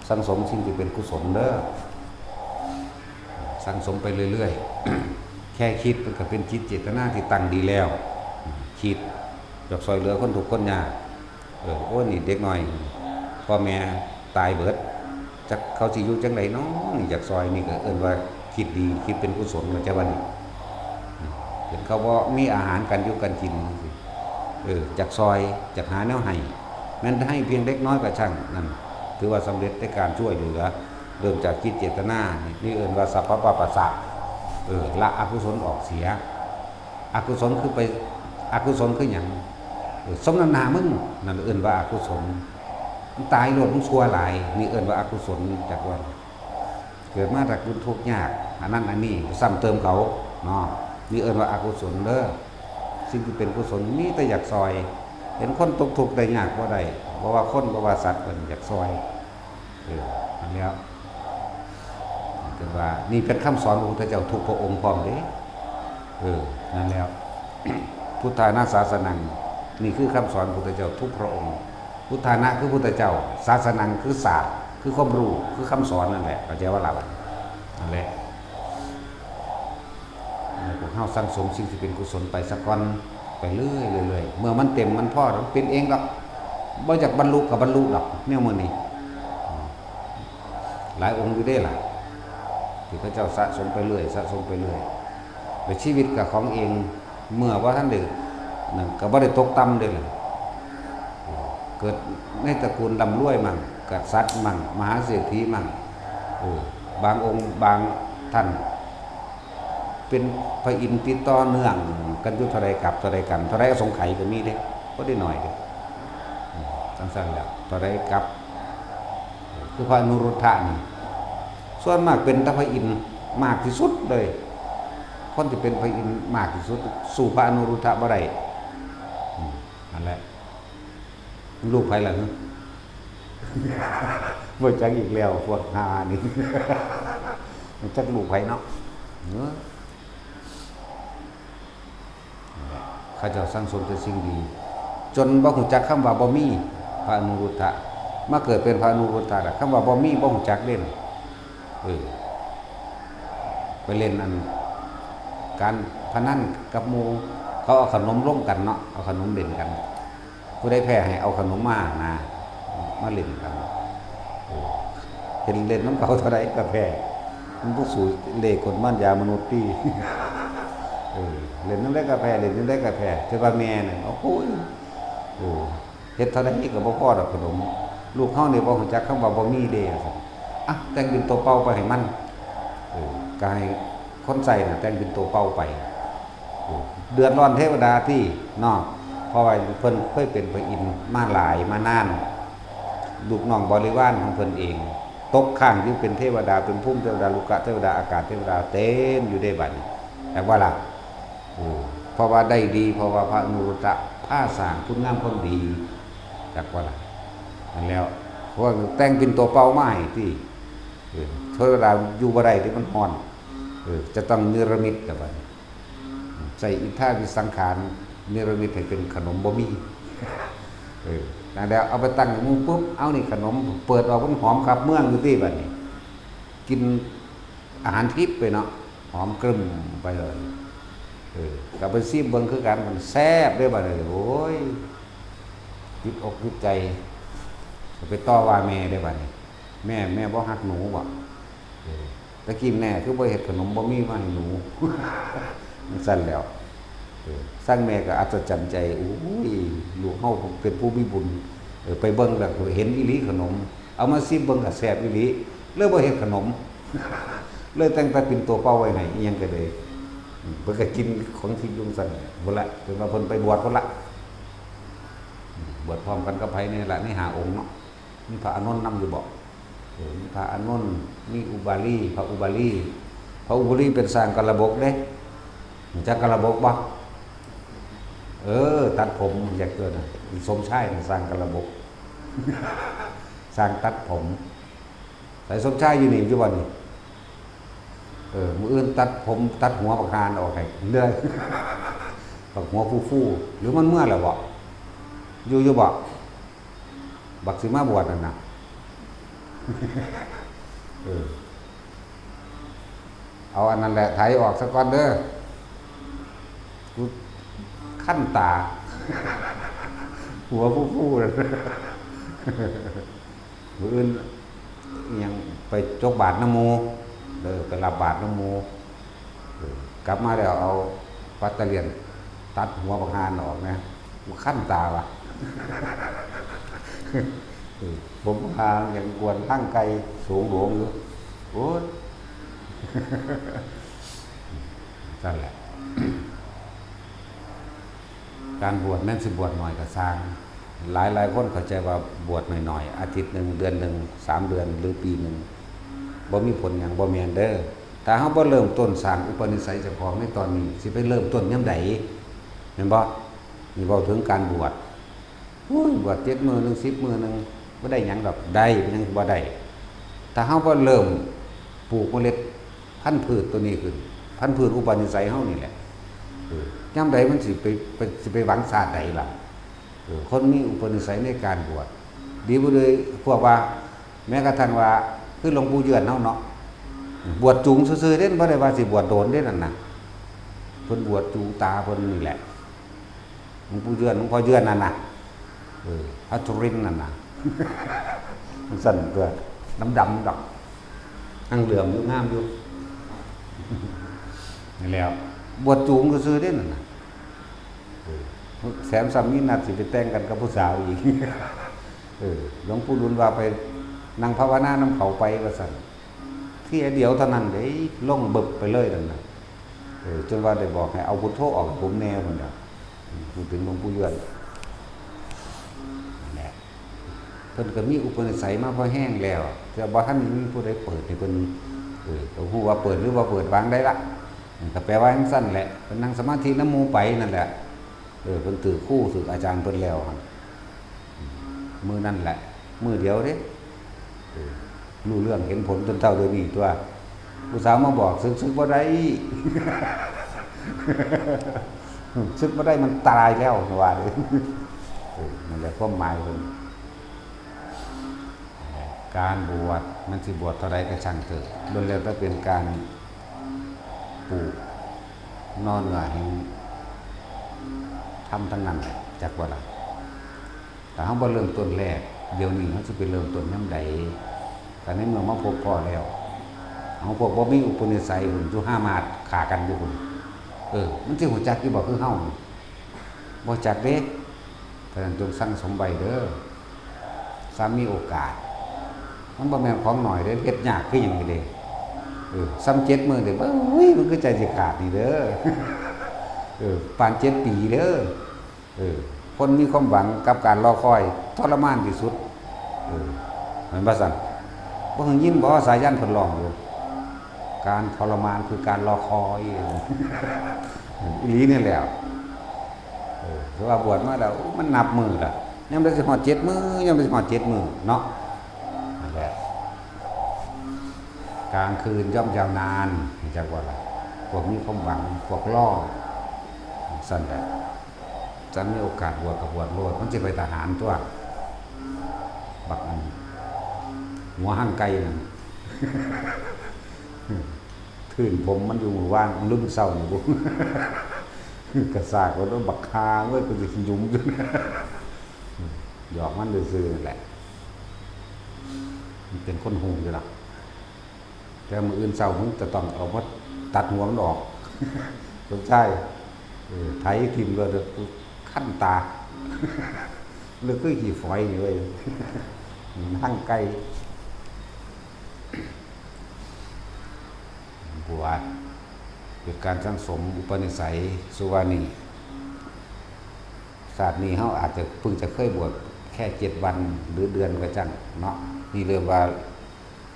สั่งสมสิ่งที่เป็นกุศลเด้อ สั่งสมไปเรื่อยๆ แค่คิดมันก็เป็นจิตเจตนาที่ตั้งดีแล้ว คิดอยากซ่อยเหลือคนทุกข์คนยาก เออ โอ้ย นี่เด็กน้อย พ่อแม่ตายเบิด จักเขาสิอยู่จั่งใด๋น้อ นี่อยากซ่อย นี่ก็เอิ้นว่าคิดดี คิดเป็นกุศล เข้าใจบ่นี่ เห็นเขาบ่มีอาหารการอยู่การกินจั่งซี้ เออ จักซ่อย จักหาแนวให้ แม้นให้เพียงเล็กน้อยก็ช่าง นั่นถือว่าสำเร็จในการช่วยเหลือ เริ่มจากจิตเจตนา นี่เอิ้นว่าสัพพะปาปัสสะ เออ ละอกุศลออกเสีย อกุศลคือไป อกุศลคือหยัง เออ สมน้ำหน้ามึง นั่นเอิ้นว่าอกุศล มึงตายโลด มึงชั่วหลาย นี่เอิ้นว่าอกุศล จักว่า เกิดมาจากบุญทุกข์ยาก อันนั้นอันนี้ ซ้ำเติมเขา เนาะ นี่เอิ้นว่าอกุศลเด้อ สิ่งที่เป็นกุศล มีแต่อยากซ่อย เห็นคนตกทุกข์ได้ยากบ่ได้ บ่ว่าคน บ่ว่าสัตว์ เพิ่นอยากซ่อย เออ นั่นแหล้ว เพิ่นว่า นี่เป็นคำสอนพระพุทธเจ้าทุกพระองค์พร้อมเด้ เออ นั่นแหล้ว พุทธานาสาสนัง นี่คือคำสอนพระพุทธเจ้าทุกพระองค์ พุทธานะคือพุทธเจ้า สาสนังคือศาสตร์ คือความรู้ คือคำสอนนั่นแหละ เข้าใจบ่ล่ะ นั่นแหละ ให้พวกเฮาสั่งสมสิ่งที่เป็นกุศลไปซะก่อน ไปเรื่อยๆ เมื่อมันเต็มมันพอ มันเป็นเองดอก บ่อยากบรรลุก็บรรลุดอก แนวมื้อนี้ หลายองค์อยู่เด้ล่ะ ที่เขาเจ้าสะสมไปเรื่อย สะสมไปเรื่อย แล้วชีวิตก็ของเอง เมื่อบ่ทันได้นั่น ก็บ่ได้ตกต่ำเด้ล่ะ เกิดในตระกูลร่ำรวยมั่ง กษัตริย์มั่ง มหาเศรษฐีมั่ง เออ บางองค์บางท่าน เป็นพระอินทร์ติดต่อเนื่องกันอยู่เท่าใดกัป เท่าใดกั๋น เท่าใดอสงไขยก็มีเด้ บ่ได้น้อยเด้ อืม จั่งซั้นแหละ เท่าใดกัป คือพระอนุรุทธะนี่ ส่วนมากเป็นแต่พระอินทร์มากที่สุดเลย คนที่เป็นพระอินทร์มากที่สุด สู้พระอนุรุทธะบ่ได้ อืม นั่นแหละ ลูกไผล่ะ บ่จักอีกแล้ว พวกห่านี่ จักลูกไผเนาะ เออ เขาเจ้าสั่งสมแต่สิ่งดี จนบ่ฮู้จักคำว่าบ่มี พระอนุรุทธะ มาเกิดเป็นพระอนุรุทธะล่ะ คำว่าบ่มีบ่ฮู้จักเด้ เออ ไปเล่นอัน การพนันกับหมู่ เขาเอาขนมลงกันเนาะ เอาขนมเล่นกัน ผู้ใดแพ้ให้เอาขนมมานะ มาเล่นกัน เออ เห็นเล่นนำเขาเท่าใดก็แพ้ มันบ่สู้เลขคนมารยามนุษย์ติ เออ เล่นนำใดก็แพ้ เล่นนำใดก็แพ้ แต่ว่าแม่นั่น โอ้ย โอ้ เฮ็ดเท่าใดก็บ่พอดอกขนม ลูกเฮานี่บ่รู้จักคำว่าบ่มีเด้ ซั่น อ่ะ แต่งเป็นตัวเป่าไปให้มัน เออ ก็ให้คนใช้น่ะแต่งเป็นตัวเป่าไป เออ เดือดร้อนเทวดาติเนาะ เพราะว่าเพิ่นเคยเป็นพระอินทร์มาหลายมานาน ลูกน้องบริวารของเพิ่นเอง ตกค้างอยู่เป็นเทวดา เป็นภูมิเทวดา รุกขเทวดา อากาศเทวดา เต็มอยู่เด้บัดนี้ แต่ว่าล่ะ เออ เพราะว่าได้ดี เพราะว่าพระอนุรุทธะพาสร้างคุณงามความดี จักว่าล่ะ นั่นแล้ว เพราะว่าแต่งเป็นตัวเป่ามาให้ติ เออ เทวดาอยู่บ่ได้ติ มันฮ้อน เออ จะต้องเนรมิตแล้วบัดนี้ ใช้อิทธาภิสังขาร เนรมิตให้เป็นขนมบ่มี เออ นั่นแล้ว เอาไปตั้งให้หมู่ปุ๊บ เอานี่ขนม เปิดออกมันหอมคักเมืองอยู่ติบัดนี้ กินอาหารทิพย์ไปเนาะ หอมกลุ่มไปเลย เออ ก็ไปซิมเบิ่งคือกัน มันแซ่บเด้บัดนี้ โอ้ย ติดอกติดใจ ไปต่อว่าแม่เด้บัดนี้ แม่ แม่บ่ฮักหนูบ่ เออ ตะกี้แม่คือบ่เฮ็ดขนมบ่มีมาให้หนู จั่งซั้นแล้ว เออ ซังแม่ก็อัศจรรย์ใจ โอ้ย ลูกเฮาเป็นผู้มีบุญ เออ ไปเบิ่งแล้วเห็นอีหลีขนม เอามาซิมเบิ่งก็แซ่บอีหลี เลยบ่เฮ็ดขนม เลยแต่งแต่เป็นตัวเป่าไว้ให้ อิหยังก็เลย อืม เพิ่นก็กินของทิพย์อยู่จั่งซั้นแหละ พุ้นละ เพิ่นว่าเพิ่นไปบวชพุ้นละ อืม บวชพร้อมกันกับไผนี่ล่ะ ในห้าองค์เนาะ มีพระอานนท์นำอยู่บ่ เออ มีพระอานนท์ มีอุบาลี พระอุบาลี พระอุบาลีเป็นสร้างกาลบกเด้ รู้จักกาลบกบ่ เออ ตัดผม อยากเกิดน่ะ สมชายน่ะสร้างกาลบก สร้างตัดผม ใส่สมชายอยู่นี่ อยู่บ่นี่ เออ มื้ออื่นตัดผม ตัดหัวบักห่านออกให้เด้อ บักหัวฟูๆ หรือมันเมือแล้วบ่ อยู่ อยู่บ่ บักสิมาบวชนั่นน่ะ เออ เอาอันนั้นแหละ ไถออกซะก่อนเด้อ กูคันตา หัวฟูๆ นั่น มื้ออื่นอิหยังไปจกบาตรนำหมู่ เออ ไปรับบาตรนำหมู่ เออ กลับมาแล้วเอาปัตเตอร์เลียนตัดหัวบักห่านออกนะ กูคันตาว่ะ เออ ผมหาอย่างกวนทางไกลสูงหลวงอยู่ โอ้ย นั่นแหละ การบวชแม่นสิบวชหน่อยก็ซ่าง หลายๆ คนเข้าใจว่าบวชหน่อยๆ อาทิตย์หนึ่ง เดือนหนึ่ง สามเดือน หรือปีหนึ่ง บ่มีผลหยัง บ่แม่นเด้อ ถ้าเฮาบ่เริ่มต้นสร้างอุปนิสัยเจ้าของในตอนนี้ สิไปเริ่มต้นยามใด แม่นบ่ นี่เว้าถึงการบวช โอ้ย บวชเจ็ดมื้อหนึ่ง สิบมื้อหนึ่ง บ่ได้หยังดอก ได้หยังบ่ได้ ถ้าเฮาบ่เริ่มปลูกเมล็ดพันธุ์พืชตัวนี้ขึ้น พันธุ์พืชอุปนิสัยเฮานี่แหละ เออ ยามใดมันสิไป ไป สิไปหวังชาติใดล่ะ เออ คนมีอุปนิสัยในการบวช ดีบ่ดี พวกว่า แม้กระทั่งว่า คือหลวงปู่เยือนเฮาเนาะ บวชจูงซื่อๆ เด้ บ่ได้ว่าสิบวชโดนเด้นั่นน่ะ เพิ่นบวชจูงตาเพิ่นนี่แหละ หลวงปู่เยือน หลวงพ่อเยือนนั่นน่ะ เออ พระสุรินทร์นั่นน่ะ มันสั่นตัว ดำๆ ดอก นั่งเหลื่อมอยู่ งามอยู่ นี่แหล้ว บวชจูงซื่อๆ เด้นั่นน่ะ เออ แถมซ้ำมีนัดสิไปแต่งกันกับผู้สาวอีก เออ หลวงปู่ดุลว่าไปนั่งภาวนานำเขาไปว่าซั่น เที่ยเดียวเท่านั้นเด้ ลงบึบไปเลยนั่นน่ะ เออ จนว่าได้บอกให้เอาพุทโธออกให้ผมแน่พุ่นน่ะ อืม พูดถึงหลวงปู่เยือน นั่นแหละ เพิ่นก็มีอุปนิสัยมาพอแฮงแล้ว แต่บ่ทันมีผู้ใดเปิดให้เพิ่น เออ ก็ฮู้ว่าเปิดหรือบ่เปิดวางได้ละ ก็แปลว่าจั่งซั้นแหละ เพิ่นนั่งสมาธินำหมู่ไปนั่นแหละ เออ เพิ่นถือครูถืออาจารย์เพิ่นแล้วหั่น มื้อนั่นแหละ มื้อเดียวเด้ เออ รู้เรื่องเห็นผลจนเฒ่าเดี๋ยวนี้ตั๊ว ผู้สาวมาบอก "สึก สึกบ่ได้ สึกบ่ได้ มันตายแล้ว" ว่าเด้ เออ นั่นแหละความหมายเพิ่น การบวช มันสิบวชเท่าใดก็ช่างเถอะ ล้วนแล้วแต่เป็นการปลูกหน่อเนื้อแห่งธรรมทั้งนั้นแหละ จักว่าล่ะ ถ้าเฮาบ่เริ่มต้นแรก เดี๋ยวนี้เฮาสิไปเริ่มต้นยามใด แต่ในเมื่อมาพบพ้อแล้ว เฮาพวกบ่มีอุปนิสัยพุ้น อยู่ห้ามาดฆ่ากันอยู่พุ้น เออ มันสิฮู้จักอยู่บ่คือเฮานี่ บ่จักเด้ เพราะฉะนั้นจงสั่งสมไว้เด้อ ซ้ำมีโอกาส มันบ่แม่นของน้อยเด้ เฮ็ดยากคือหยังนี่เด้ เออ ซ้ำเจ็ดมื้อเด้ เอ้ย มันคือใจสิขาดนี่เด้อ เออ ปานเจ็ดปีเด้อ เออ คนมีความหวังกับการรอคอย ทรมานที่สุด เออ แม่นบ่ซั่น บ่เคยยินบ่ สายัณเพิ่นร้องอยู่ การทรมานคือการรอคอย อีหลีนี่แหละ เออ คือว่าบวชมาแล้ว มันนับมื้อละ ยามใดสิฮอดเจ็ดมื้อ ยามใดสิฮอดเจ็ดมื้อเนาะ นั่นแหละ กลางคืนย่อมยาวนาน จักว่าล่ะ พวกมีความหวัง พวกรอ ซั่นแหละ จั่งมีโอกาสบวชก็บวชโลด มันสิไปทหารตัว บักอัน หัวหั่งไก่นั่น ทื่นผมมันอยู่มื้อวาน มันรุ่นเช้านี่บุ กระซากรถบักฮาเว้ย กูสิขี้หยุมอยู่ หยอกมันซื่อๆนั่นแหละ มันเป็นคนฮู้อยู่ล่ะ แต่มื้ออื่นเช้ามึงจะต้องเอามาตัดหัวมันออก สมชาย เออ ไถถิ่มเลย กูคันตา เลยคือขี้ฝอยนี่เว้ย หั่งไก่ บวช เป็นการสั่งสมอุปนิสัย สุวานี ชาตินี้เฮาอาจจะเพิ่งจะเคยบวชแค่เจ็ดวัน หรือเดือนก็จั่งเนาะ นี่เริ่มว่า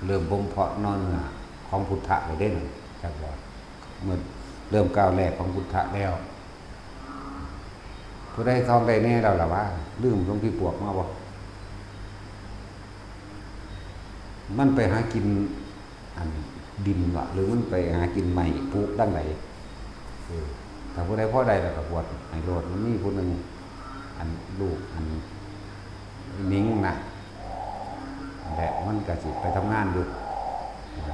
เริ่มบ่มเพาะนอนเนื้อของพุทธะแล้วเด้ จักว่า เมื่อเริ่มก้าวแรกของพุทธะแล้ว ผู้ใดท่องได้แน่แล้วล่ะวะ ลืมหลวงพี่ปวกมาบ่ มันไปหากิน อันดินวะ หรือมันไปหากินไม้ปลูกดังใด เออ ถ้าผู้ใดพอได้แล้วก็บวชให้โลด มันมีผู้หนึ่ง อันลูก อันหนิงนะ นั่นแหละ มันก็สิไปทำงานอยู่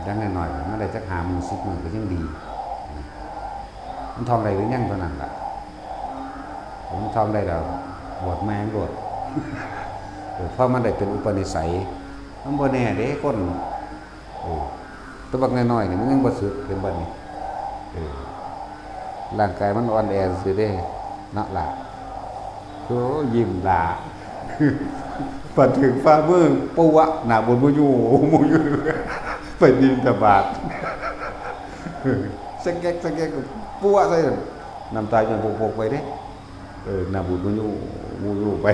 อย่างน้อยๆ มันได้จักห้ามื้อ สิบมื้อก็ยังดี มันท่องได้หรือยังเท่านั้นล่ะ มันท่องได้แล้ว บวชแม่งโลด เออ เพราะมันได้เป็นอุปนิสัย มันบ่แน่เด้ คน เออ ตัวบักน้อยๆนี่มันยังบ่สึก เห็นบ่นี่ เออ ร่างกายมันอ่อนแอซื่อเด้ เนาะล่ะ โอ้ ยิ้มล่ะ พอถึงฝ่ามือ ปุ๊บ หน้าบูดมูยู มูยู ไปบิณฑบาต สะแก๊กสะแก๊ก ปุ๊บ ใส่ น้ำตายังโปกๆไปเด้ เออ หน้าบูดมูยู มูยูไป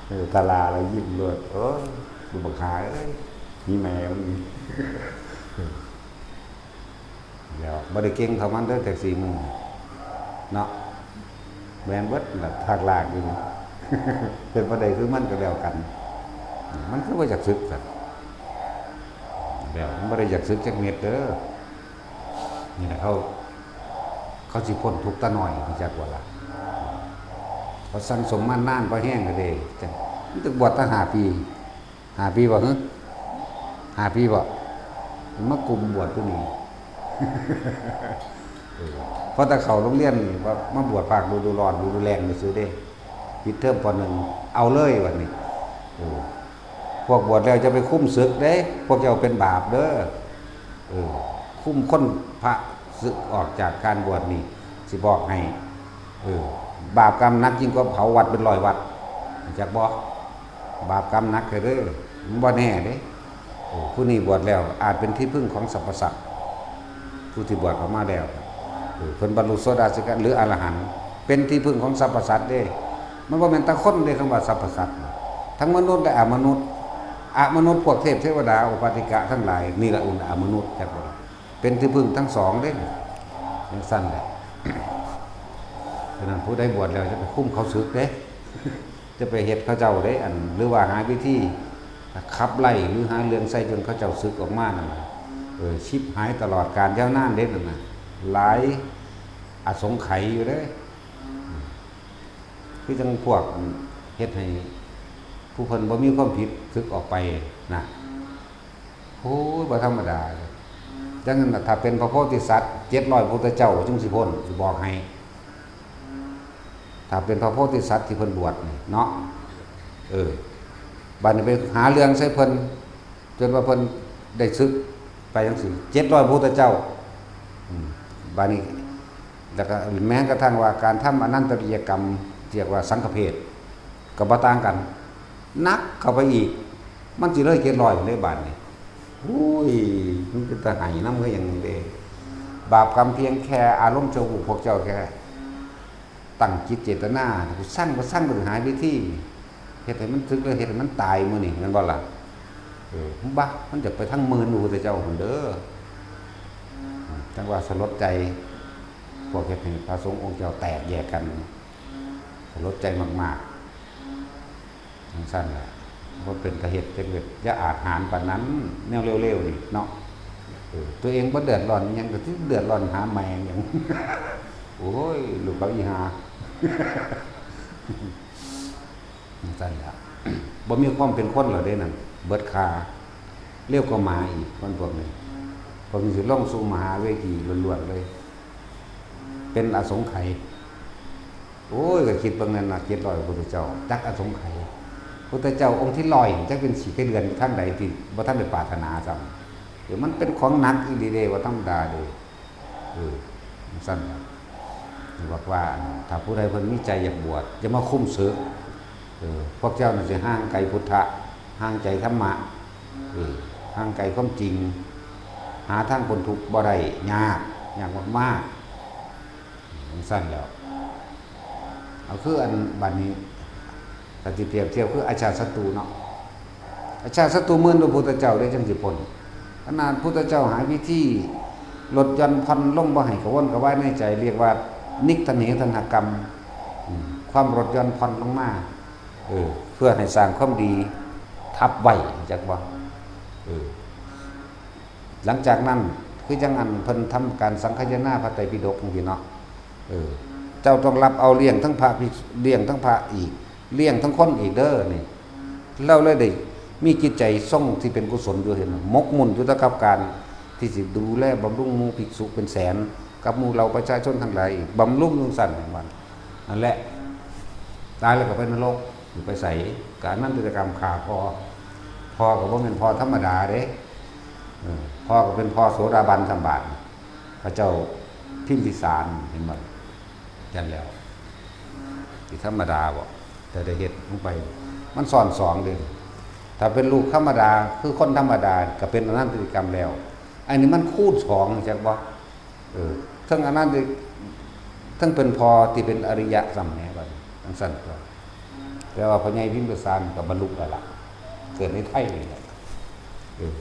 เออ ทาราแล้วยิ้มโลด เออ ดูบักหาเอ้ย มีแม่มึง เดี๋ยวบ่ได้เก่งเท่ามันเด้อ แท็กซี่หมู่ เนาะ แม่นเบิดล่ะ ทากลากอยู่นี่ เป็นบ่ได้คือมันก็แล้วกัน มันคือบ่อยากสึกซั่น แล้วมันบ่ได้อยากสึกจักเม็ดเด้อ นี่แหละเขา เขาสิพ้นทุกข์ตาน้อย รู้จักบ่ล่ะ เขาสั่งสมมานานพอแฮงแล้วเด้ จั่ง มันต้องบวชตั้งห้าปี ห้าปีบ่ หึ ห้าปีบ่ มากลุ่มบวชผู้นี้ เออ พอแต่เข้าโรงเรียนนี่ ว่ามาบวชภาคฤดูร้อน ฤดูแล้งซื่อเด้ ปิดเทอม ป.หนึ่ง เอาเลยบัดนี้ เออ พวกบวชแล้วจะไปคุมศึกเด้ พวกเจ้าเป็นบาปเด้อ เออ คุมคนพระสึกออกจากการบวชนี่ สิบอกให้ เออ บาปกรรมหนักยิ่งกว่าเผาวัดเป็นร้อยวัด จักบ่ บาปกรรมหนักเด้อ มันบ่แน่เด้ เออ ผู้นี้บวชแล้วอาจเป็นที่พึ่งของสรรพสัตว์ ผู้ที่บวชออกมาแล้ว เออ เพิ่นบรรลุโสดาสิกะ หรืออรหันต์ เป็นที่พึ่งของสรรพสัตว์เด้ มันบ่แม่นแต่คนเด้ คำว่าสรรพสัตว์ ทั้งมนุษย์และอมนุษย์ อมนุษย์พวกเทพเทวดา โอปปาติกะทั้งหลาย นี่ละเอิ้นอมนุษย์ จักบ่ล่ะ เป็นที่พึ่งทั้งสองเด้ จั่งซั่นแหละ ฉะนั้นผู้ใดบวชแล้วจะไปคุมเขาสึกเด้ จะไปเฮ็ดเขาเจ้าเด้ อัน หรือว่าหาวิธีขับไล่ หรือหาเรื่องใส่จนเขาเจ้าสึกออกมานั่นน่ะ เออ ชิบหายตลอดกาลยาวนานเด้นั่นน่ะ หลายอสงไขยอยู่เด้ คือจั่งพวกเฮ็ดให้ผู้เพิ่นบ่มีความผิดสึกออกไปนะ โอ้ย บ่ธรรมดาเลย จั่งนั้นน่ะ ถ้าเป็นพระโพธิสัตว์ เจ็ดร้อยพุทธเจ้าจึงสิพ้น สิบอกให้ ถ้าเป็นพระโพธิสัตว์ที่เพิ่นบวชนี่เนาะ เออ บัดนี้ไปหาเรื่องใส่เพิ่น จนว่าเพิ่นได้สึกไปจั่งซี้ เจ็ดร้อยพุทธเจ้า อืม บัดนี้ แล้วก็แม้กระทั่งว่าการทำอนันตริยกรรม เรียกว่าสังฆเพศ ก็บ่ต่างกัน หนักเข้าไปอีก มันสิเลยเจ็ดร้อยได้บาดนี้ อุ้ย มันเป็นตาไห้นำคือหยังเด้ บาปกรรมเพียงแค่อารมณ์ชั่ววูบ พวกเจ้าแค่ตั้งจิตเจตนา กูสั่งก็สั่ง กูหาวิธีเฮ็ดให้มันถึก แล้วเฮ็ดให้มันตายมื้อนี้ แม่นบ่ล่ะ เออ บ่ มันจะไปทางหมื่นพระพุทธเจ้าพุ้นเด้อ จั่งว่าสลดใจ พวกเฮ็ดให้พระสงฆ์องค์เจ้าแตกแยกกัน สลดใจมากๆ จั่งซั่นล่ะ บ่เป็นตาเฮ็ดจักเม็ด อย่าอาจหาญปานนั้น แนวเลวๆ นี่เนาะ เออ ตัวเองบ่เดือดร้อนหยัง ก็สิเดือดร้อนหาแม่งหยัง โอ้ย ลูกกับอีห่า จั่งซั่นล่ะ บ่มีความเป็นคนแล้วเด้นั่น เบิดค่า เร็วกว่าหมาอีก คนพวกนี้ พวกนี้สิลงสู่มหาเวทีล้วนๆ เลย เป็นอสงไขย โอ้ย ก็คิดเบิ่งนั่นน่ะ เจ็ดร้อย พุทธเจ้า จักอสงไขย พุทธเจ้าองค์ที่ร้อย จักเป็นขี้ไก่เดือนทางใดที่บ่ทันได้ปรารถนาซ้ำ เดี๋ยวมันเป็นของหนักอีหลีเด้ บ่ธรรมดาเด้ เออ จั่งซั่นครับ บอกว่า ถ้าผู้ใดเพิ่นมีใจอยากบวช อย่ามาคุมเสิก เออ พวกเจ้าน่ะสิห่างไกลพุทธะ ห่างไกลธรรมะ เออ ห่างไกลความจริง หาทางพ้นทุกข์บ่ได้ ยาก ยากมากๆ จั่งซั่นแล้ว เอาคืออันบัดนี้ ถ้าสิเปรียบเทียบคืออาชาติศัตรูเนาะ อาชาติศัตรูหมื่นพระพุทธเจ้าได้จั่งสิพ้น ขนาดพุทธเจ้าหาวิธีลดหย่อนผ่อนลงบ่ให้กระวนกระวายในใจ เรียกว่านิกขันเหทัณหกรรม อืม ความลดหย่อนผ่อนลงมา เออ เพื่อให้สร้างความดีทับไว้ จักบ่ เออ หลังจากนั้น คือจั่งอันเพิ่นทำการสังคายนาพระไตรปิฎกจั่งซี้เนาะ เออ เจ้าต้องรับเอาเลี้ยงทั้งพระภิกษุ เลี้ยงทั้งพระอีก เลี้ยงทั้งคนอีกเด้อนี่ เราเลยได้มีจิตใจทรงที่เป็นกุศลอยู่ เห็นบ่ หมกมุ่นอยู่แต่กับการที่สิดูแลบำรุงหมู่ภิกษุเป็นแสน กับหมู่เหล่าประชาชนทั้งหลายอีก บำรุงจั่งซั่น แม่นบ่ นั่นแหละ ตายแล้วก็ไปนรก อยู่ไปไส ก็อนันตริยกรรมฆ่าพ่อ พ่อก็บ่แม่นพ่อธรรมดาเด้ เออ พ่อก็เป็นพ่อโสดาบันสำบาด พระเจ้าพิมพิสาร เห็นบ่ จั่งซั่นแล้ว สิธรรมดาบ่ แต่ได้เฮ็ดลงไป มันซ้อนสองเด้ ถ้าเป็นลูกธรรมดา คือคนธรรมดา ก็เป็นอนันตริยกรรมแล้ว อันนี้มันคูณสอง จักบ่ เออ เทิงอนันตริย เทิงเป็นพ่อที่เป็นอริยะซ้ำแหน่บัดนี้ จั่งซั่นตัว แต่ว่าพ่อใหญ่พิมพิสารก็บรรลุแล้วล่ะ เกิดในไทยนี่แหละ เออ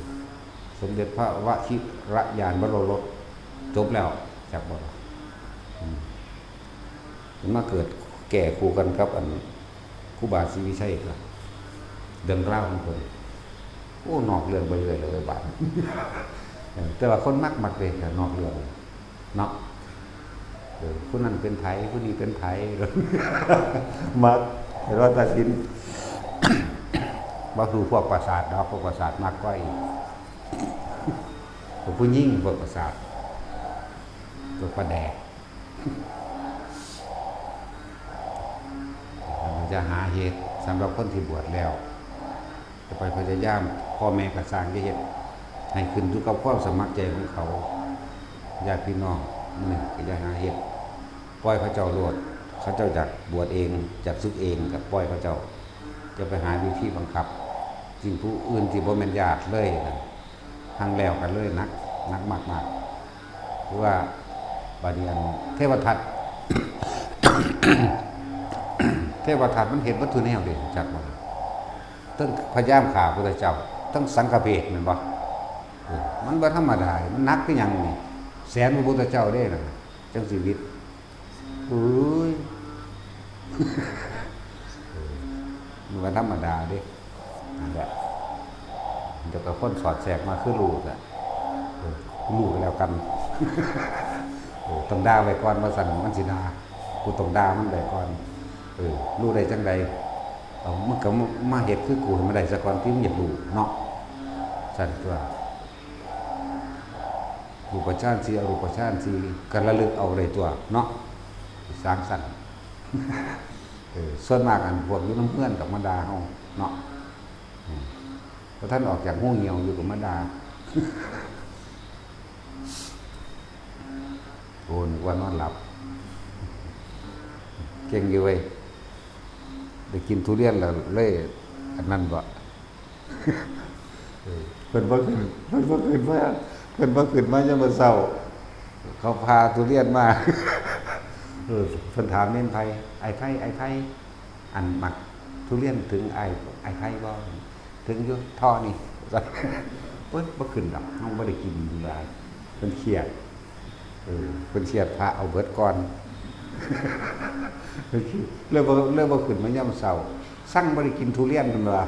สมเด็จพระวชิรญาณวโรรส จบแล้ว จักบ่ล่ะ อืม มันมาเกิดแก่คู่กันกับอันครูบาศรีวิชัยก็ เรื่องราวของเพิ่น โอ้ นอกเรื่องไปเรื่อยเลยบาด เออ แต่ว่าคนมัก มักเด้ นอกเรื่อง เนาะ เออ ผู้นั้นเป็นไผ ผู้นี้เป็นไผ มัก เห็นว่าตัดสิน บ่คือพวกประสาทดอก พวกประสาทมักกว่าอีก พวกผู้หญิง พวกประสาท พวกประแดก อย่าหาเฮ็ด สำหรับคนที่บวชแล้ว จะไปพยายาม พ่อแม่ก็สร้าง อย่าเฮ็ด ให้ขึ้นอยู่กับความสมัครใจของเขา ญาติพี่น้อง มื้อนี้ก็อย่าหาเฮ็ด ปล่อยเขาเจ้าโลด เขาเจ้าอยากบวชเอง อยากสึกเอง ก็ปล่อยเขาเจ้า อย่าไปหาวิธีบังคับ สิ่งผู้อื่นที่บ่แม่นญาติเลยนั่น หั่งแล้วกันเลย หนัก หนักมากๆ คือว่าบาดนี้อันเทวทัต เทวทัตมันเฮ็ดเบิดทุกแนวเด้ จักบ่ล่ะ ทั้งพยายามฆ่าพุทธเจ้า ทั้งสังฆเพศแม่นบ่ เออ มันบ่ธรรมดา มันหนักคือหยังนี่ แสนพระพุทธเจ้าเด้นั่นน่ะ จั่งชีวิต เอ้ย เออ มันบ่ธรรมดาเด้ นั่นแหละ เดี๋ยวก็คนสอดแทรกมาคือลูกอะ เออ ลูกก็แล้วกัน เออ ต้องด่าไว้ก่อนว่าซั่น มันสิด่า กูต้องด่ามันไว้ก่อน เออ รู้ได้จั่งใด เอา มึงก็มา มาเฮ็ดคือกูให้มันได้ซะก่อน ที่มึงอยากรู้เนาะ ซั่นตัว รูปฌานสี่ อรูปฌานสี่ ก็ระลึกเอาได้ตัวเนาะ สร้างสรรค์ เออ ส่วนมากอันพวกอยู่นำเฮือนก็มาด่าเฮาเนาะ อืม บ่ทันออกจากหูเหี่ยวอยู่ก็มาด่า โอ้ นึกว่านอนหลับ เก่งอยู่เว้ย ได้กินทุเรียนแล้วเลย อันนั้นบ่ เออ เพิ่นบ่ขึ้น เพิ่นบ่ขึ้นมา เพิ่นบ่ขึ้นมายามมื้อเช้า เขาผ่าทุเรียนมา เออ เพิ่นถามเน้นไผ อ้ายไผ อ้ายไผ อันมักทุเรียนถึงอ้าย อ้ายไผบ่ ถึงอยู่ ท่อนี่ โอ๊ย บ่ขึ้นดอก เฮาบ่ได้กินหลาย เพิ่นเครียด เออ เพิ่นเครียดพระเอาเบิดก่อน เพิ่นเครียด เลยบ่ เลยบ่ขึ้นมายามเช้า สั่งบ่ได้กินทุเรียน เพิ่นว่า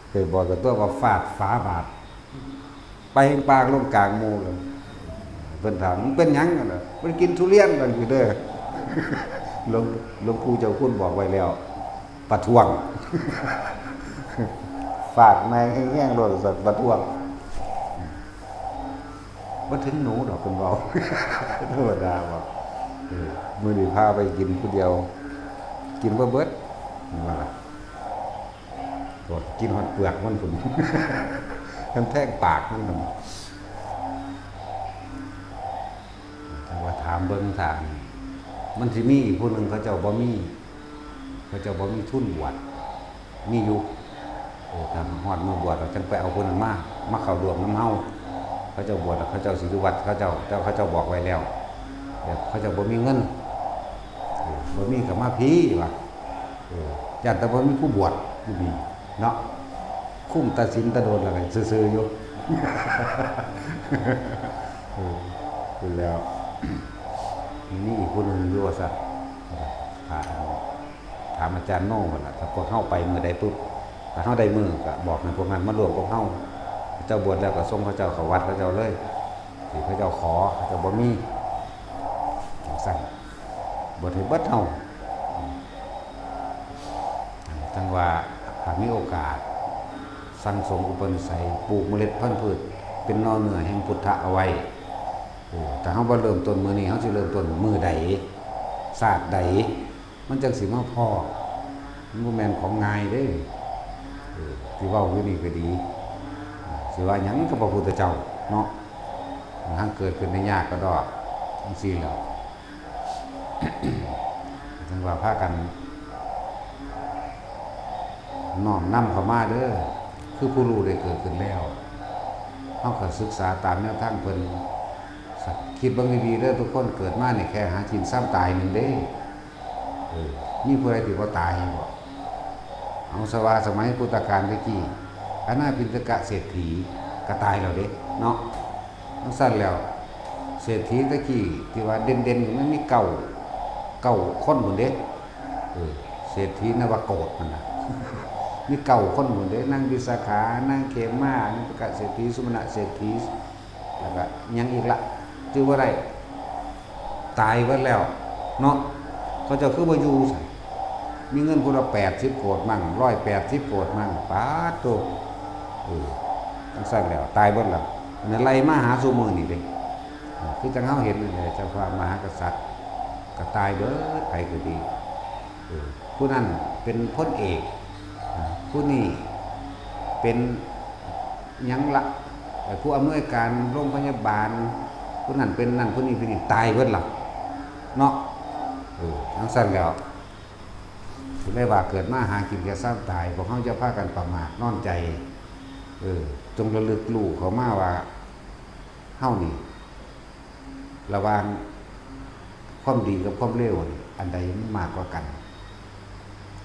เคยบอกกับตัวว่าฟาดฝาบาท ไปปากลงกลางหมู่เลย เพิ่นถาม "มึงเป็นหยัง?" นั่นน่ะ "บ่ได้กินทุเรียน" นั่นอยู่เด้อ หลวง หลวงปู่เจ้าคุณบอกไว้แล้ว ประท้วง ฟาดแม่งแห้งๆ โลด สัตว์ประท้วง "บ่ถึงหนูดอก" เพิ่นเว้า ธรรมดาบ่ เออ มื้อนี้พาไปกินผู้เดียว กินบ่เบิด ว่าล่ะ โอ้ย กินฮอดเปลือกมันพุ้น มันแทงปากมันพุ้น แต่ว่าถามเบิ่ง ถ้ามันสิมีอีกผู้หนึ่ง เขาเจ้าบ่มี เขาเจ้าบ่มีทุนบวช มีอยู่ เออ ถ้าฮอดมื้อบวช เราจังไปเอาผู้นั้นมา มาเข้าร่วมนำเฮา เขาเจ้าบวชแล้ว เขาเจ้าสิอยู่วัด เขาเจ้า เจ้า เขาเจ้าบอกไว้แล้ว แบบเขาเจ้าบ่มีเงิน เออ บ่มีก็มาพี้ ว่า เออ ย้านแต่บ่มีผู้บวชอยู่นี่เนาะ คุ้มตาศีลตาโดนแล้วก็ซื่อๆ อยู่ เออ พู้นแล้ว มีอีกผู้หนึ่งอยู่ว่าซั่น ถาม ถามอาจารย์โน่หั่นล่ะ ถ้าพวกเฮาไปมื้อใดปุ๊บ ถ้าเฮาได้มื้อก็บอกให้พวกนั้นมาร่วมกับเฮา เจ้าบวชแล้วก็ส่งเขาเจ้าเข้าวัดเขาเจ้าเลย ที่เขาเจ้าขอ เขาเจ้าบ่มี จั่งซั้น บวชให้เบิดเฮา จั่งว่า หากมีโอกาส สั่งสมอุปนิสัย ปลูกเมล็ดพันธุ์พืช เป็นหน่อเนื้อแห่งพุทธะเอาไว้ เออ ถ้าเฮาบ่เริ่มต้นมื้อนี้ เฮาสิเริ่มต้นมื้อใด ชาติใด มันจั่งสิมาพ้อ มันบ่แม่นของง่ายเด้ เออ ที่เว้าอยู่นี่ก็ดี สิว่าหยังกับพระพุทธเจ้าเนาะ ทางเกิดขึ้นได้ยากกระดอก จั่งซี้แหล้ว จั่งว่าพากัน น้อมนำเข้ามาเด้อ คือผู้รู้ได้เกิดขึ้นแล้ว เฮาก็ศึกษาตามแนวทางเพิ่น คิดเบิ่งดีๆเด้อ ทุกคนเกิดมานี่แค่หากินซ้ำตายหนึ่งเด้ เออ มีผู้ใดที่บ่ตายบ่ เอาซะว่าสมัยพุทธกาลแต่กี้ อนาถปิณฑกเศรษฐีก็ตายแล้วเด้ เนาะ จั่งซั้นแล้ว เศรษฐีแต่กี้ที่ว่าเด่นๆ มันมีเก้า เก้าคนพุ้นเด้ เออ เศรษฐีนวโกศนั่นน่ะ มีเก้าคนพุ้นเด้ นางวิสาขา นางเขมา นางปิณฑกเศรษฐี สุมาณะเศรษฐี แล้วก็หยังอีกละ จื่อบ่ได้ ตายเบิดแล้ว เนาะ เขาเจ้าคือบ่อยู่ซั่น มีเงินผู้ละแปดสิบโกดมั่ง ร้อยแปดสิบโกดมั่ง ป๊าดโธ่ เออ จั่งซั้นแล้ว ตายเบิดแล้ว อันนั้นไล่มาหาซุมื้อนี่เด้ เออ คือจั่งเฮาเห็นนั่นแหละ เจ้าฟ้ามหากษัตริย์ ก็ตายเบิด ไผก็ดี เออ ผู้นั้นเป็นพลเอก อ่า ผู้นี้เป็นหยังละ เอ่อ ผู้อำนวยการโรงพยาบาล ผู้นั้นเป็นนั่น ผู้นี้เป็นนี่ ตายเบิดละ เนาะ เออ จั่งซั้นแล้ว สิได้ว่าเกิดมาหากินแก่ซ้ำตาย พวกเฮาอย่าพากันประมาทนอนใจ เออ จงระลึกรู้เข้ามาว่า เฮานี่ ระหว่างความดีกับความเลวนี่ อันใดมันมากกว่ากัน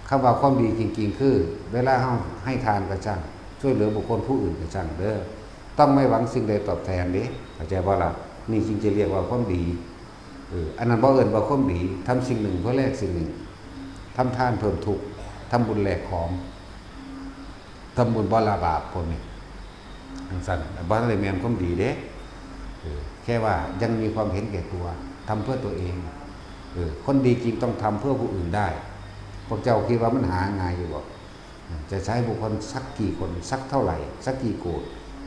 คำว่าความดีจริงๆ คือ เวลาเฮาให้ทานก็ช่าง ช่วยเหลือบุคคลผู้อื่นก็ช่างเด้อ ต้องไม่หวังสิ่งใดตอบแทนเด้ เข้าใจบ่ล่ะ นี่จึงจะเรียกว่าความดี เออ อันนั้นบ่เอิ้นว่าความดี ทำสิ่งหนึ่งเพื่อแลกสิ่งหนึ่ง ทำทานเพิ่มทุกข์ ทำบุญแลกของ ทำบุญบ่ละบาป พวกนี้ จั่งซั้น บ่ทันได้แม่นความดีเด้ เออ แค่ว่ายังมีความเห็นแก่ตัว ทำเพื่อตัวเอง เออ คนดีจริงต้องทำเพื่อผู้อื่นได้ พวกเจ้าคิดว่ามันหาง่ายอยู่บ่ จะใช้บุคคลสักกี่คน สักเท่าไหร่ สักกี่โกด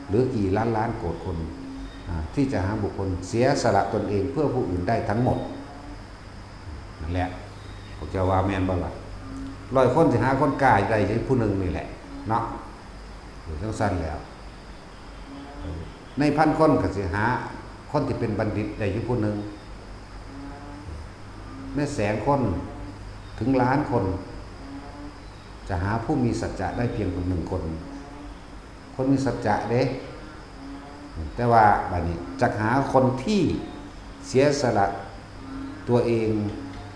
หรือกี่ล้านล้านโกดคน อ่า ที่จะหาบุคคลเสียสละตนเองเพื่อผู้อื่นได้ทั้งหมด นั่นแหละ พวกเจ้าว่าแม่นบ่ล่ะ ร้อยคนสิหาคนกล้าได้แค่ผู้หนึ่งนี่แหละ เนาะ เออ จั่งซั้นแล้ว ในพันคนก็สิหาคนที่เป็นบัณฑิตได้อยู่ผู้หนึ่ง ในแสนคน ถึงล้านคน จะหาผู้มีสัจจะได้เพียงคนหนึ่งคน คนมีสัจจะเด้ แต่ว่าบัดนี้จะหาคนที่เสียสละตัวเอง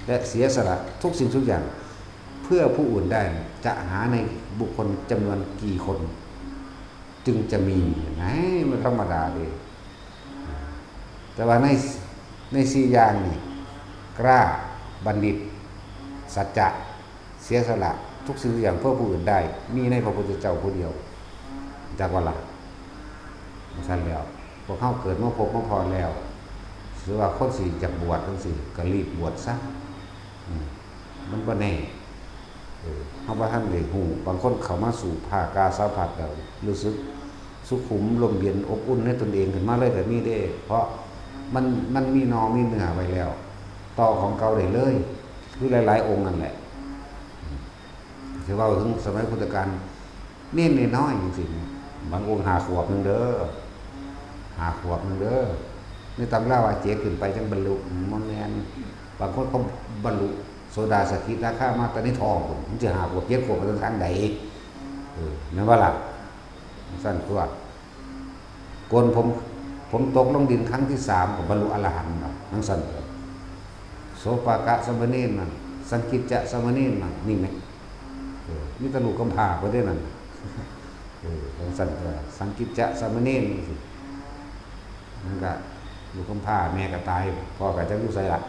และเสียสละทุกสิ่งทุกอย่าง เพื่อผู้อื่นได้ จะหาในบุคคลจำนวนกี่คน จึงจะมี เห็นไหม มันธรรมดาเลย แต่ว่าในในสี่อย่างนี่ กล้า บัณฑิต สัจจะ เสียสละทุกสิ่งทุกอย่างเพื่อผู้อื่นได้ มีในพระพุทธเจ้าผู้เดียว จักว่าละ ซั่นแล้ว พวกเฮาเกิดมาพบมาพอแล้ว ถือว่าคนสิอยากบวชจังซี่ ก็รีบบวชซะ อืม มันบ่แน่ เออ เฮาบ่ทันได้ฮู้ บางคนเข้ามาสู่ผ้ากาสาวพัสตร์แล้ว รู้สึกสุขุมร่มเย็นอบอุ่นในตนเองขึ้นมาเลยก็มีเด้ เพราะมัน มันมีหน่อมีเนื้อไว้แล้ว ต่อของเก่าได้เลย คือหลายๆองค์นั่นแหละ สิเว้าถึงสมัยพุทธกาล เณรน้อยๆจังซี่ บางองค์ห้าขวบหนึ่งเด้อ ห้าขวบหนึ่งเด้อ ในตำราว่าเจ็ดขึ้นไปจังบรรลุ บ่แม่น บางคนเขาบรรลุโสดาสกิทาคามาแต่ในท้องพุ้น มันสิห้าขวบเจ็ดขวบไปทางใด เออ แม่นบ่ล่ะ ซั่นตัว โกนผม ผมตกลงดินครั้งที่สามก็บรรลุอรหันต์แล้ว จังซั่นตัว โสปากะสามเณรมั่ง สังกิจจะสามเณรมั่ง นี่แหม เออ มีแต่ลูกกำพร้าบ่ได้นั่น เออ จังซั่นตัว สังกิจจะสามเณรจังซี่ มันก็ลูกกำพร้า แม่ก็ตาย พ่อก็จักอยู่ไสล่ะ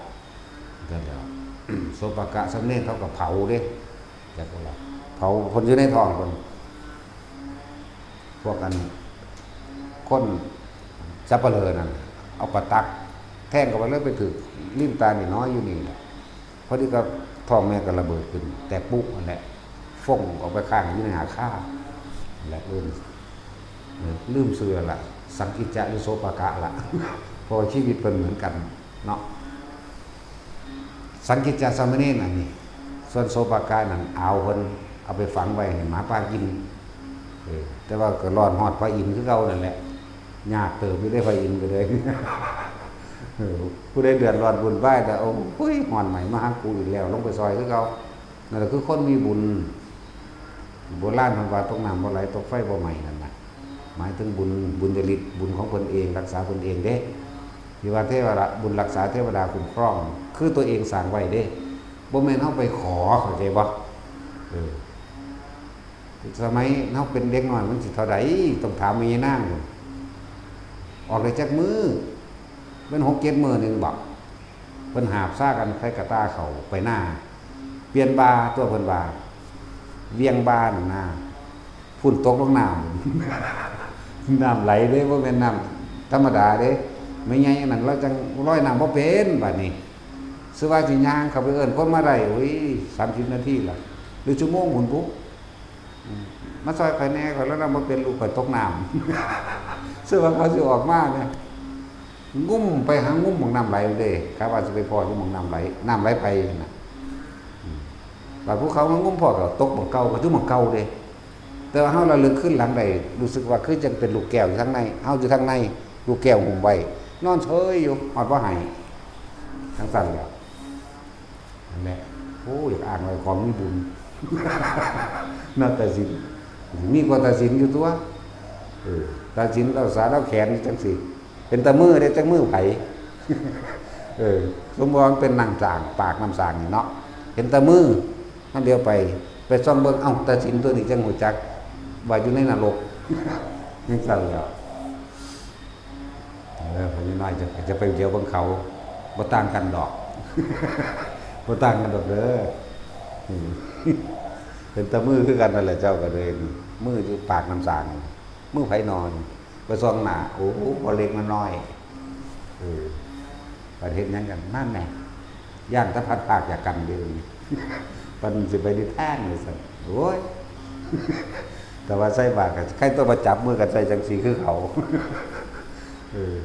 นั่นแหละ โสปากะสามเณรเขาก็เผาเด้ จักว่าล่ะ เผาเพิ่นอยู่ในท้องเพิ่น พวกอัน คนสัปเหร่อนั่น เอาประตักแทงเข้าไปเลย ไปถืกลิ้นตานี่น้อยอยู่นี่แหละ พอดีก็ท้องแม่ก็ระเบิดขึ้น แตกปุ๊นั่นแหละ ฟงออกไปข้างอยู่ในหาค่า และลืม เออ ลืมชื่อละ สังกิจจะหรือโสปากะละ เพราะว่าชีวิตเพิ่นเหมือนกันเนาะ สังกิจจะสามเณรอันนี้ ส่วนโสปากะนั่น เอาเพิ่นเอาไปฝังไว้ให้หมาป่ากิน เออ แต่ว่าก็รอดฮอดพระอินทร์คือเก่านั่นแหละ ยากเติบอยู่ได้พระอินทร์ก็เลย เออ ผู้ใดเดือดร้อนวุ่นวายแต่ โอ้ย ฮ้อนไหมมาหากูอีกแล้ว ลงไปซอยคือเก่า นั่นแหละคือคนมีบุญ โบราณเพิ่นว่าตกน้ำบ่ไหล ตกไฟบ่ไหม้นั่นน่ะ หมายถึงบุญ บุญญาฤทธิ์ บุญของเพิ่นเอง รักษาเพิ่นเองเด้ ที่ว่าเทวดา บุญรักษาเทวดาคุ้มครอง คือตัวเองสร้างไว้เด้ บ่แม่นเฮาไปขอ เข้าใจบ่ เออ สมัยเฮาเป็นเด็กน้อยมันสิเท่าใด ต้องถามแม่ยายนาง ออกได้จักมื้อ เป็นหกเจ็ดมื้อหนึ่งบ่ เพิ่นหาบซากันใส่กะต่าเข้าไปนา เปลี่ยนบ่าตัวเพิ่นว่า เวียงบ่านั่นนา พุ่นตกลงน้ำ น้ำไหลเด้ บ่แม่นน้ำธรรมดาเด้ แม่ใหญ่อันนั้นลาวจั่งลอยน้ำบ่เป็น บัดนี้ ซื่อว่าสิย่างเข้าไปเอิ้นคนมาได้ โอ้ย สามสิบนาทีละ หรือชั่วโมงพุ้นพุ อืม มาซอยข้อยแหน่ ข้อยลอยน้ำบ่เป็น ลูกข้อยตกน้ำ ซื่อว่าเขาสิออกมาแหม งุ้มไปหางุ้มหม่องน้ำไหลเด้ กะว่าสิไปพ้ออยู่หม่องน้ำไหล น้ำไหลไผนั่นน่ะ อืม บาดผู้เขามางุ้มพ้อก็ตกหม่องเก่า ก็อยู่หม่องเก่าเด้ แต่ว่าเฮาระลึกคืนหลังได้ รู้สึกว่าคือจั่งเป็นลูกแก้วอยู่ทางใน เฮาอยู่ทางใน ลูกแก้วหุ้มไว้ นอนเฉยอยู่ ฮอดบ่ให้ จั่งซั่นแหละ นั่นแหละ โอ้ อยากอ้างว่าของมีบุญ เนาะ ตาสิน มีกว่าตาสินอยู่ตัว เออ ตาสินลาวสาลาวแขนจั่งซี่ เป็นตามือเด้ จั่งมือไผ เออ สมมุติว่ามันเป็นน้ำสร้าง ปากน้ำสร้างนี่เนาะ เห็นตามือ มันเดียวไป ไปส่องเบิ่ง เอ้า ตาสินตัวนี้จั่งฮู้จัก ว่าอยู่ในนรก จั่งซั่นแหล้ว เออ พ่อใหญ่น้อยจะ จะไปเดียวเบิ่งเขา บ่ต่างกันดอก บ่ต่างกันดอกเด้อ อืม เป็นตามือคือกันนั่นแหละ เจ้าก็เลย มืออยู่ปากน้ำสร้าง มือไผนอน ไปส่องหน้า โอ้ บ่เล็กมาน้อย เออ บัดเฮ็ดหยังกัน นั่นแหละ ย่านแต่พลัดพรากจากกันเด้อ เพิ่นสิไปนิพพานว่าซั่น โอ้ย แต่ว่าใส่บาตรก็ใครต้องมาจับมือกันใส่จั่งซี่คือเขา เออ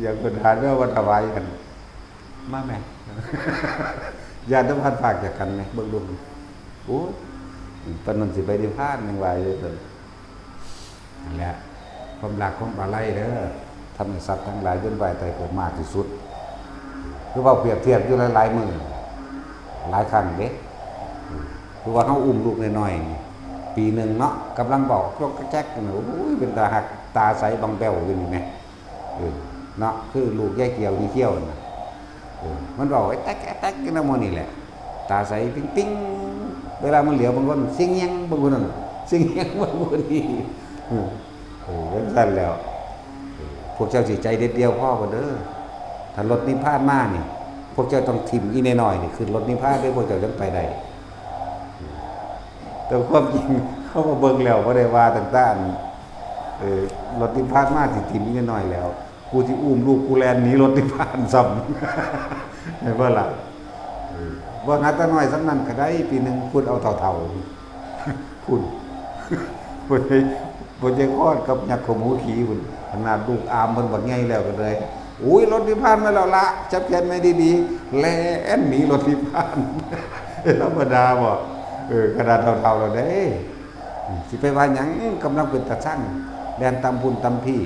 อย่างเพิ่นหาแนวมาถวายกัน มาแหม ย่านแต่พลัดพรากจากกันแหม เบิ่งดู โอ้ย ปานนั้นสิไปนิพพานยังว่าอยู่ซั่น นั่นแหละ ความรักความอาลัยเด้อ ทำให้สัตว์ทั้งหลายเวียนว่ายตายเกิดมากที่สุด คือเว้าเปรียบเทียบอยู่หลายๆมื้อ หลายครั้งเด้ คือว่าเฮาอุ้มลูกน้อยๆนี่ปีหนึ่งเนาะ กำลังเว้าจอกแจ๊กนี่ โอ้ย เป็นตาฮัก ตาใสบางแบ้วอยู่นี่แหม เออ เนาะ คือลูกยายเขียวนี่เขียวน่ะ เออ มันเว้าไอ้แต๊กไอ้แต๊กอยู่นำหมู่นี่แหละ ตาใสปิ๊งๆ เวลามันเหลียวบางคน เสียงเอียงบางคนนั่น เสียงเอียงบางคนนี่ เออ เออ จั่งซั้นแล้ว เออ พวกเจ้าสิใจเด็ดเดี่ยวพอบ่เด้อ ถ้ารถนิพพานมานี่ พวกเจ้าต้องถิ่มอีน้อยๆนี่ ขึ้นรถนิพพานเด้อ พวกเจ้าจั่งไปได้ แต่ความจริง เฮามาเบิ่งแล้ว บ่ได้ว่าตั้งแต่อัน เออ รถนิพพานมาสิถิ่มอีน้อยๆแล้ว กูสิอุ้มลูกกูแล่นหนีรถนิพพานซ้ำ เห็นบ่ล่ะ เออ บ่หาแต่น้อยส่ำนั้นก็ได้ ปีหนึ่งพุ้นเอาเฒ่าๆ พุ้น พุ้น พุ้น ยายคอดกับยักษ์ขมูขี่พุ้น ขนาดลูกอามเพิ่นบักใหญ่แล้วก็เลย โอ้ย รถนิพพานมาแล้วละ จับแขนไว้ดีๆ แล่นหนีรถนิพพาน ธรรมดาบ่ เออ ขนาดเฒ่าๆแล้วเด้ อืม สิไปว่าหยัง กำลังเป็นตาซัง แล่นตำพุ้นตำพี้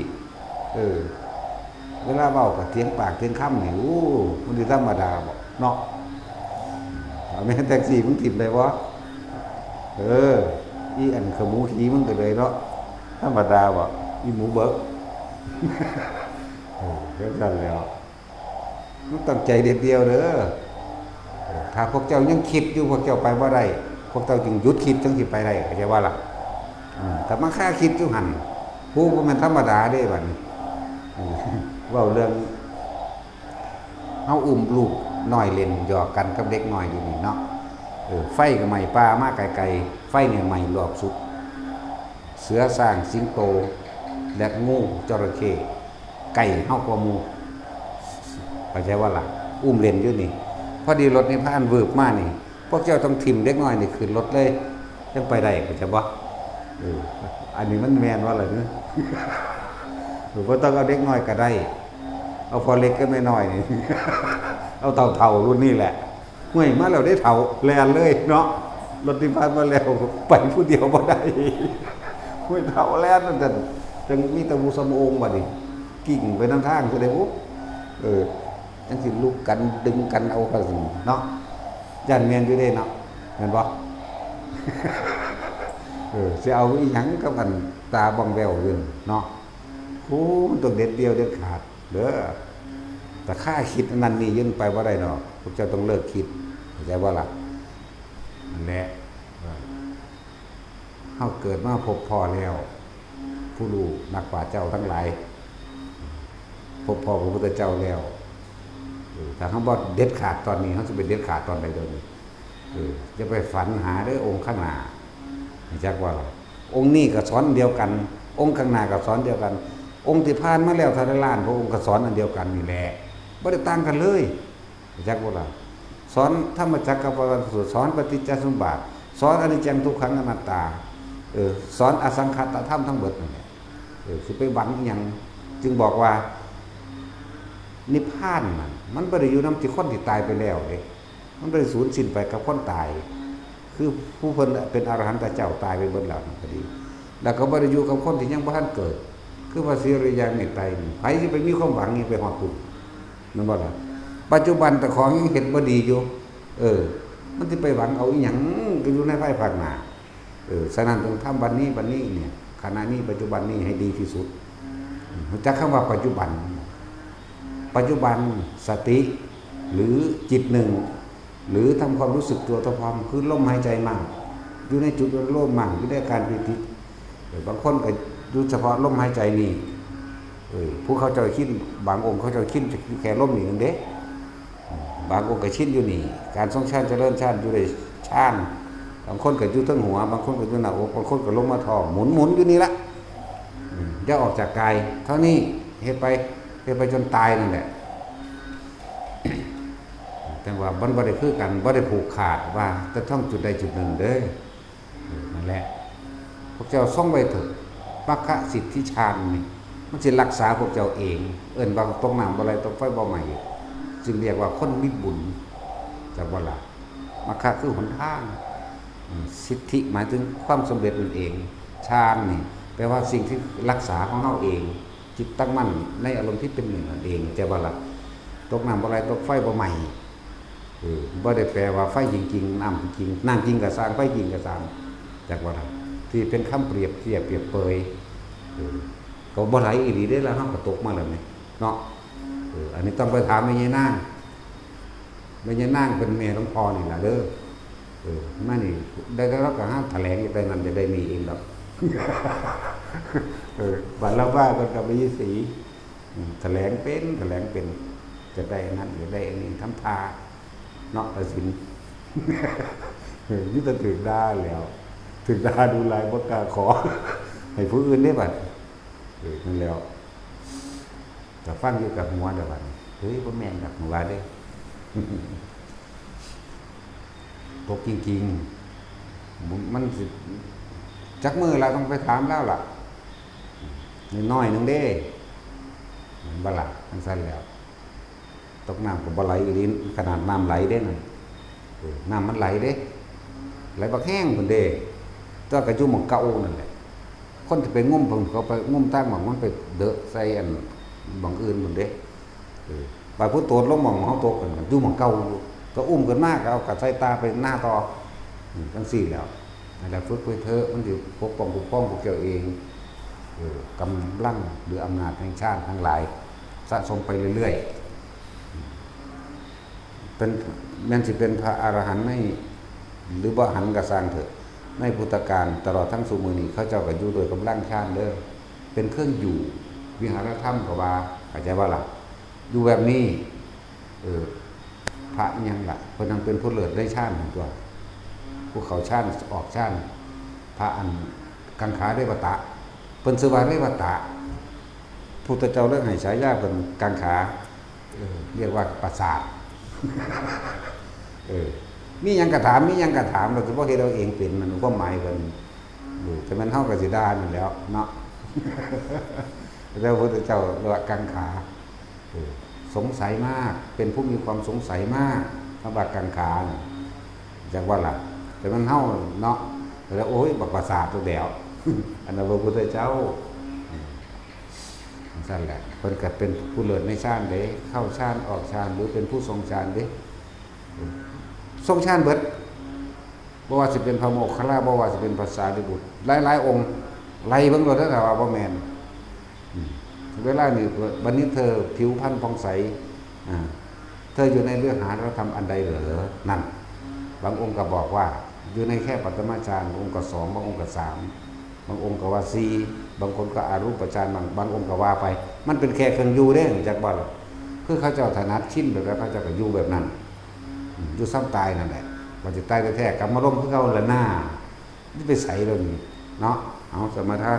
เออ เวลาเว้าก็เถียงปากเถียงคำนี่ โอ้ มันสิธรรมดาบ่เนาะ เอาแม่นแท็กซี่มึงถิ่มได้บ่ เออ อีอันขมูขี่มึงก็เลยเนาะ ธรรมดาบ่ อีหมูเบิก เออ จั่งซั้นแล้ว มันต้องใจเด็ดเดี่ยวเด้อ เออ ถ้าพวกเจ้ายังคิดอยู่ พวกเจ้าไปบ่ได้ พวกเจ้าจึงหยุดคิดจั่งสิไปได้ เข้าใจบ่ล่ะ อืม แต่มาคาคิดอยู่หั่น ผู้บ่แม่นธรรมดาเด้บัดนี้ อืม เว้าเรื่อง เฮาอุ้มลูกน้อยเล่นหยอกกันกับเด็กน้อยอยู่นี่เนาะ เออ ไฟก็ไหม้ป่ามาไกลๆ ไฟเนี่ยไหม้รอบสุด เสือ ช้าง สิงโต และงู จระเข้ ไก่เฮากว่าหมู่ เข้าใจบ่ล่ะ อุ้มเล่นอยู่นี่ พอดีรถนิพพานวืบมานี่ พวกเจ้าต้องถิ่มเด็กน้อยนี่ขึ้นรถเลย จั่งไปได้ เข้าใจบ่ เออ อันนี้มันแม่นบ่ล่ะ เออ บ่ต้องเอาเด็กน้อยก็ได้ เอาพ่อเล็กกับแม่น้อยนี่ เอาเฒ่าๆรุ่นนี้แหละ ห้วย มาแล้วเด้เฒ่า แล่นเลยเนาะ รถนิพพานมาแล้ว ไปผู้เดียวบ่ได้ ห้วย เฒ่าแล่นนั่นแต่ จั่งมีแต่ผู้สำองบัดนี้ กิ่งไปนำทางซะเด้ โอ้ เออ จั่งสิลุกกันดึงกันเอาก็สิเนาะ ย่านแม่นอยู่เด้เนาะ แม่นบ่ เออ สิเอาอีหยังกับอันตาบองแววอยู่เนาะ โอ้ มันต้องเด็ดเดี่ยวเด็ดขาดเด้อ แต่คาคิดอันนั้นนี่อยู่ไปบ่ได้ดอก พวกเจ้าต้องเลิกคิด เข้าใจบ่ล่ะ นั่นแหละ เออ เฮาเกิดมาพบพ้อแล้ว ผู้รู้นักปราชญ์เจ้าทั้งหลาย พบพ้อพระพุทธเจ้าแล้ว เออ ถ้าเฮาบ่เด็ดขาดตอนนี้ เฮาสิไปเด็ดขาดตอนใดเดี๋ยวนี้ เออ อย่าไปฝันหาเด้อ องค์ข้างหน้า รู้จักบ่ล่ะ องค์นี้ก็สอนเดียวกัน องค์ข้างหน้าก็สอนเดียวกัน องค์ที่ผ่านมาแล้วเท่าใดล้านพระองค์ก็สอนอันเดียวกันนี่แหละ บ่ได้ต่างกันเลย รู้จักบ่ล่ะ สอนธรรมจักรกัปปวัตนสูตร สอนปฏิจจสมบัติ สอนอนิจจังทุกขังอนัตตา เออ สอนอสังขตธรรมทั้งเบิดนั่นแหละ เออ สิไปหวังอิหยัง จึงบอกว่า นิพพานน่ะ มันบ่ได้อยู่นำที่คนที่ตายไปแล้วเด้ มันบ่ได้สูญสิ้นไปกับคนตาย คือผู้เพิ่นเป็นอรหันตเจ้าตายไปเบิดแล้วนั่นก็ดี แล้วก็บ่ได้อยู่กับคนที่ยังบ่ทันเกิด คือพระศรีอริยะเมตไตรนี่ ไผสิไปมีความหวังหยังไปฮอดพุ้น แม่นบ่ล่ะ ปัจจุบันเจ้าของยังเฮ็ดบ่ดีอยู่ เออ มันสิไปหวังเอาอิหยังก็อยู่ในภายภาคหน้า เออ ฉะนั้นต้องทำบัดนี้ บัดนี้เนี่ย ขณะนี้ ปัจจุบันนี้ให้ดีที่สุด อืม รู้จักคำว่าปัจจุบัน ปัจจุบัน สติ หรือจิตหนึ่ง หรือทำความรู้สึกตัวเท่าพร้อม คือลมหายใจมั่ง อยู่ในจุดอนุโลมมั่ง อยู่ในอาการปีติ เออ บางคนก็อยู่เฉพาะลมหายใจนี่ เออ ผู้เขาเจ้าชิน บางองค์เขาเจ้าชินแค่ลมนี่หนึ่งเด้ บางองค์ก็ชินอยู่นี่ การทรงฌานเจริญฌานอยู่ในฌาน บางคนก็อยู่เทิงหัว บางคนก็อยู่หน้าอก บางคนก็ลงมาท้อง หมุนๆอยู่นี่ละ อืม อย่าออกจากกาย เท่านี้ เฮ็ดไป เฮ็ดไปจนตายนั่นแหละ แต่ว่ามันบ่ได้คือกัน บ่ได้ผูกขาดว่าจะต้องจุดใดจุดหนึ่งเด้อ เออ นั่นแหละ พวกเจ้าทรงไว้เถิด มัคคสิทธิฌานนี่ มันสิรักษาพวกเจ้าเอง เอิ้นว่าตกน้ำบ่ไหล ตกไฟบ่ไหม้ จึงเรียกว่าคนมีบุญ จักบ่ล่ะ มัคคะคือหนทาง อืม สิทธิหมายถึงความสำเร็จนั่นเอง ฌานนี่ แปลว่าสิ่งที่รักษาของเฮาเอง จิตตั้งมั่นในอารมณ์ที่เป็นหนึ่งนั่นเอง จักบ่ล่ะ ตกน้ำบ่ไหล ตกไฟบ่ไหม้ เออ บ่ได้แปลว่าไฟจริงๆ น้ำจริงๆ น้ำจริงก็ซ่าง ไฟจริงก็ซ่าง จักว่าล่ะ ที่เป็นคำเปรียบเทียบเปรียบเปย เออ ก็บ่ไหลอีหลีเด้ แล้วเฮาก็ตกมาแล้วนี่ เนาะ เออ อันนี้ต้องไปถามแม่ยายนาง แม่ยายนางเป็นแม่หลวงพ่อนี่ล่ะเด้อ เออ มานี่ ได้ ได้ เราก็หาแถลงอยู่แต่นั้นจะได้มีเองดอก เออ บัดเราว่ากันกับแม่ยายศรี อืม แถลงเป็น แถลงเป็น จะได้นั่น จะได้อันนี้ ทำท่า เนาะ ตัดสิน เออ มีแต่ถืกด่าแล้ว ถืกด่าดูหลาย บ่กล้าขอ ให้ผู้อื่นได้บัด เออ นั่นแล้ว แต่ฟังอยู่กับหัวเดี๋ยวบัดนี้ เฮ้ย บ่แม่นดอก หัวเด้ ตกจริงๆ มันสิ จักมื้อละต้องไปถามแล้วล่ะ น้อยๆ หนึ่งเด้ แม่นบ่ล่ะ จั่งซั้นแล้ว ตกน้ำก็บ่ไหลอีหลี ขนาดน้ำไหลเด้นั่น เออ น้ำมันไหลเด้ ไหลบักแฮงพุ้นเด้ แต่ว่าก็อยู่หม่องเก่านั่นแหละ คนที่ไปงมเพิ่นเขาไปงมทางหม่องมันไปเดอะใส่อันหม่องอื่นพุ้นเด้ เออ บาดผู้โตดลงหม่องเฮาตกนั่นก็อยู่หม่องเก่าอยู่ ก็อุ้มขึ้นมาก็เอากระใส่ตาไปหน้าต่อ อืม จั่งซี้แล้ว นั่นแหละ ฝึกไว้เถอะ มันสิปกป้องคุ้มครองพวกเจ้าเอง เออ กำลังหรืออำนาจแห่งฌานทั้งหลาย สะสมไปเรื่อยๆ เป็น แม่นสิเป็นพระอรหันต์ใน หรือบ่หันก็ซ่างเถอะ ในพุทธกาลตลอดทั้งซุมื้อนี้ เขาเจ้าก็อยู่โดยกำลังฌานเด้อ เป็นเครื่องอยู่ วิหารธรรมก็ว่า เข้าใจบ่ล่ะ อยู่แบบนี้ เออ พระอิหยังล่ะ เพิ่นจั่งเป็นผู้เลิศในฌานหั่นตั๊ว ผู้เข้าฌานออกฌาน พระอันกังขาเรวตะ เพิ่นชื่อว่าเรวตะ พุทธเจ้าเลยให้ฉายาเพิ่นกังขา เออ เรียกว่าประสาท เออ มีหยังก็ถาม มีหยังก็ถาม เราสิบ่เฮ็ดเอาเองเป็น นั่นความหมายเพิ่น เออ แต่แม่นเฮาก็สิด่านั่นแหล้วเนาะ แล้วพระพุทธเจ้าเรียกว่ากังขา เออ สงสัยมาก เป็นผู้มีความสงสัยมาก คำว่ากังขาน่ะ จักว่าล่ะ แต่แม่นเฮาเนาะ แล้ว โอ้ย บักประสาทตัวเดียว อันนั้นพระพุทธเจ้า อืม จั่งซั้นแหละ เพิ่นก็เป็นผู้เลิศในฌานเด้ เข้าฌานออกฌาน หรือเป็นผู้ทรงฌานเด้ ทรงฌานเบิด บ่ว่าสิเป็นพระโมคคัลลา บ่ว่าสิเป็นพระสารีบุตร หลายๆ องค์ ไล่เบิ่งโลดเด้อ ถ้าว่าบ่แม่น อืม เวลานี้ บัดนี้เธอผิวพรรณผ่องใส อ่า เธออยู่ในวิหารธรรมอันใดเหรอ นั่น บางองค์ก็บอกว่า อยู่ในแค่ปฐมฌาน บางองค์ก็สอง บางองค์ก็สาม บางองค์ก็ว่าสี่ บางคนก็อรูปฌาน บาง บางองค์ก็ว่าไป มันเป็นแค่เครื่องอยู่เด้ จักบ่ล่ะ คือเขาเจ้าถนัดชินแบบนั้น เขาเจ้าก็อยู่แบบนั้น อืม อยู่ส่ำตายนั่นแหละ ว่าสิตายแท้ๆ กลับมาลงคือเก่าละหน้า นี่ไปใสแล้วนี่ เนาะ เอาสมาทาน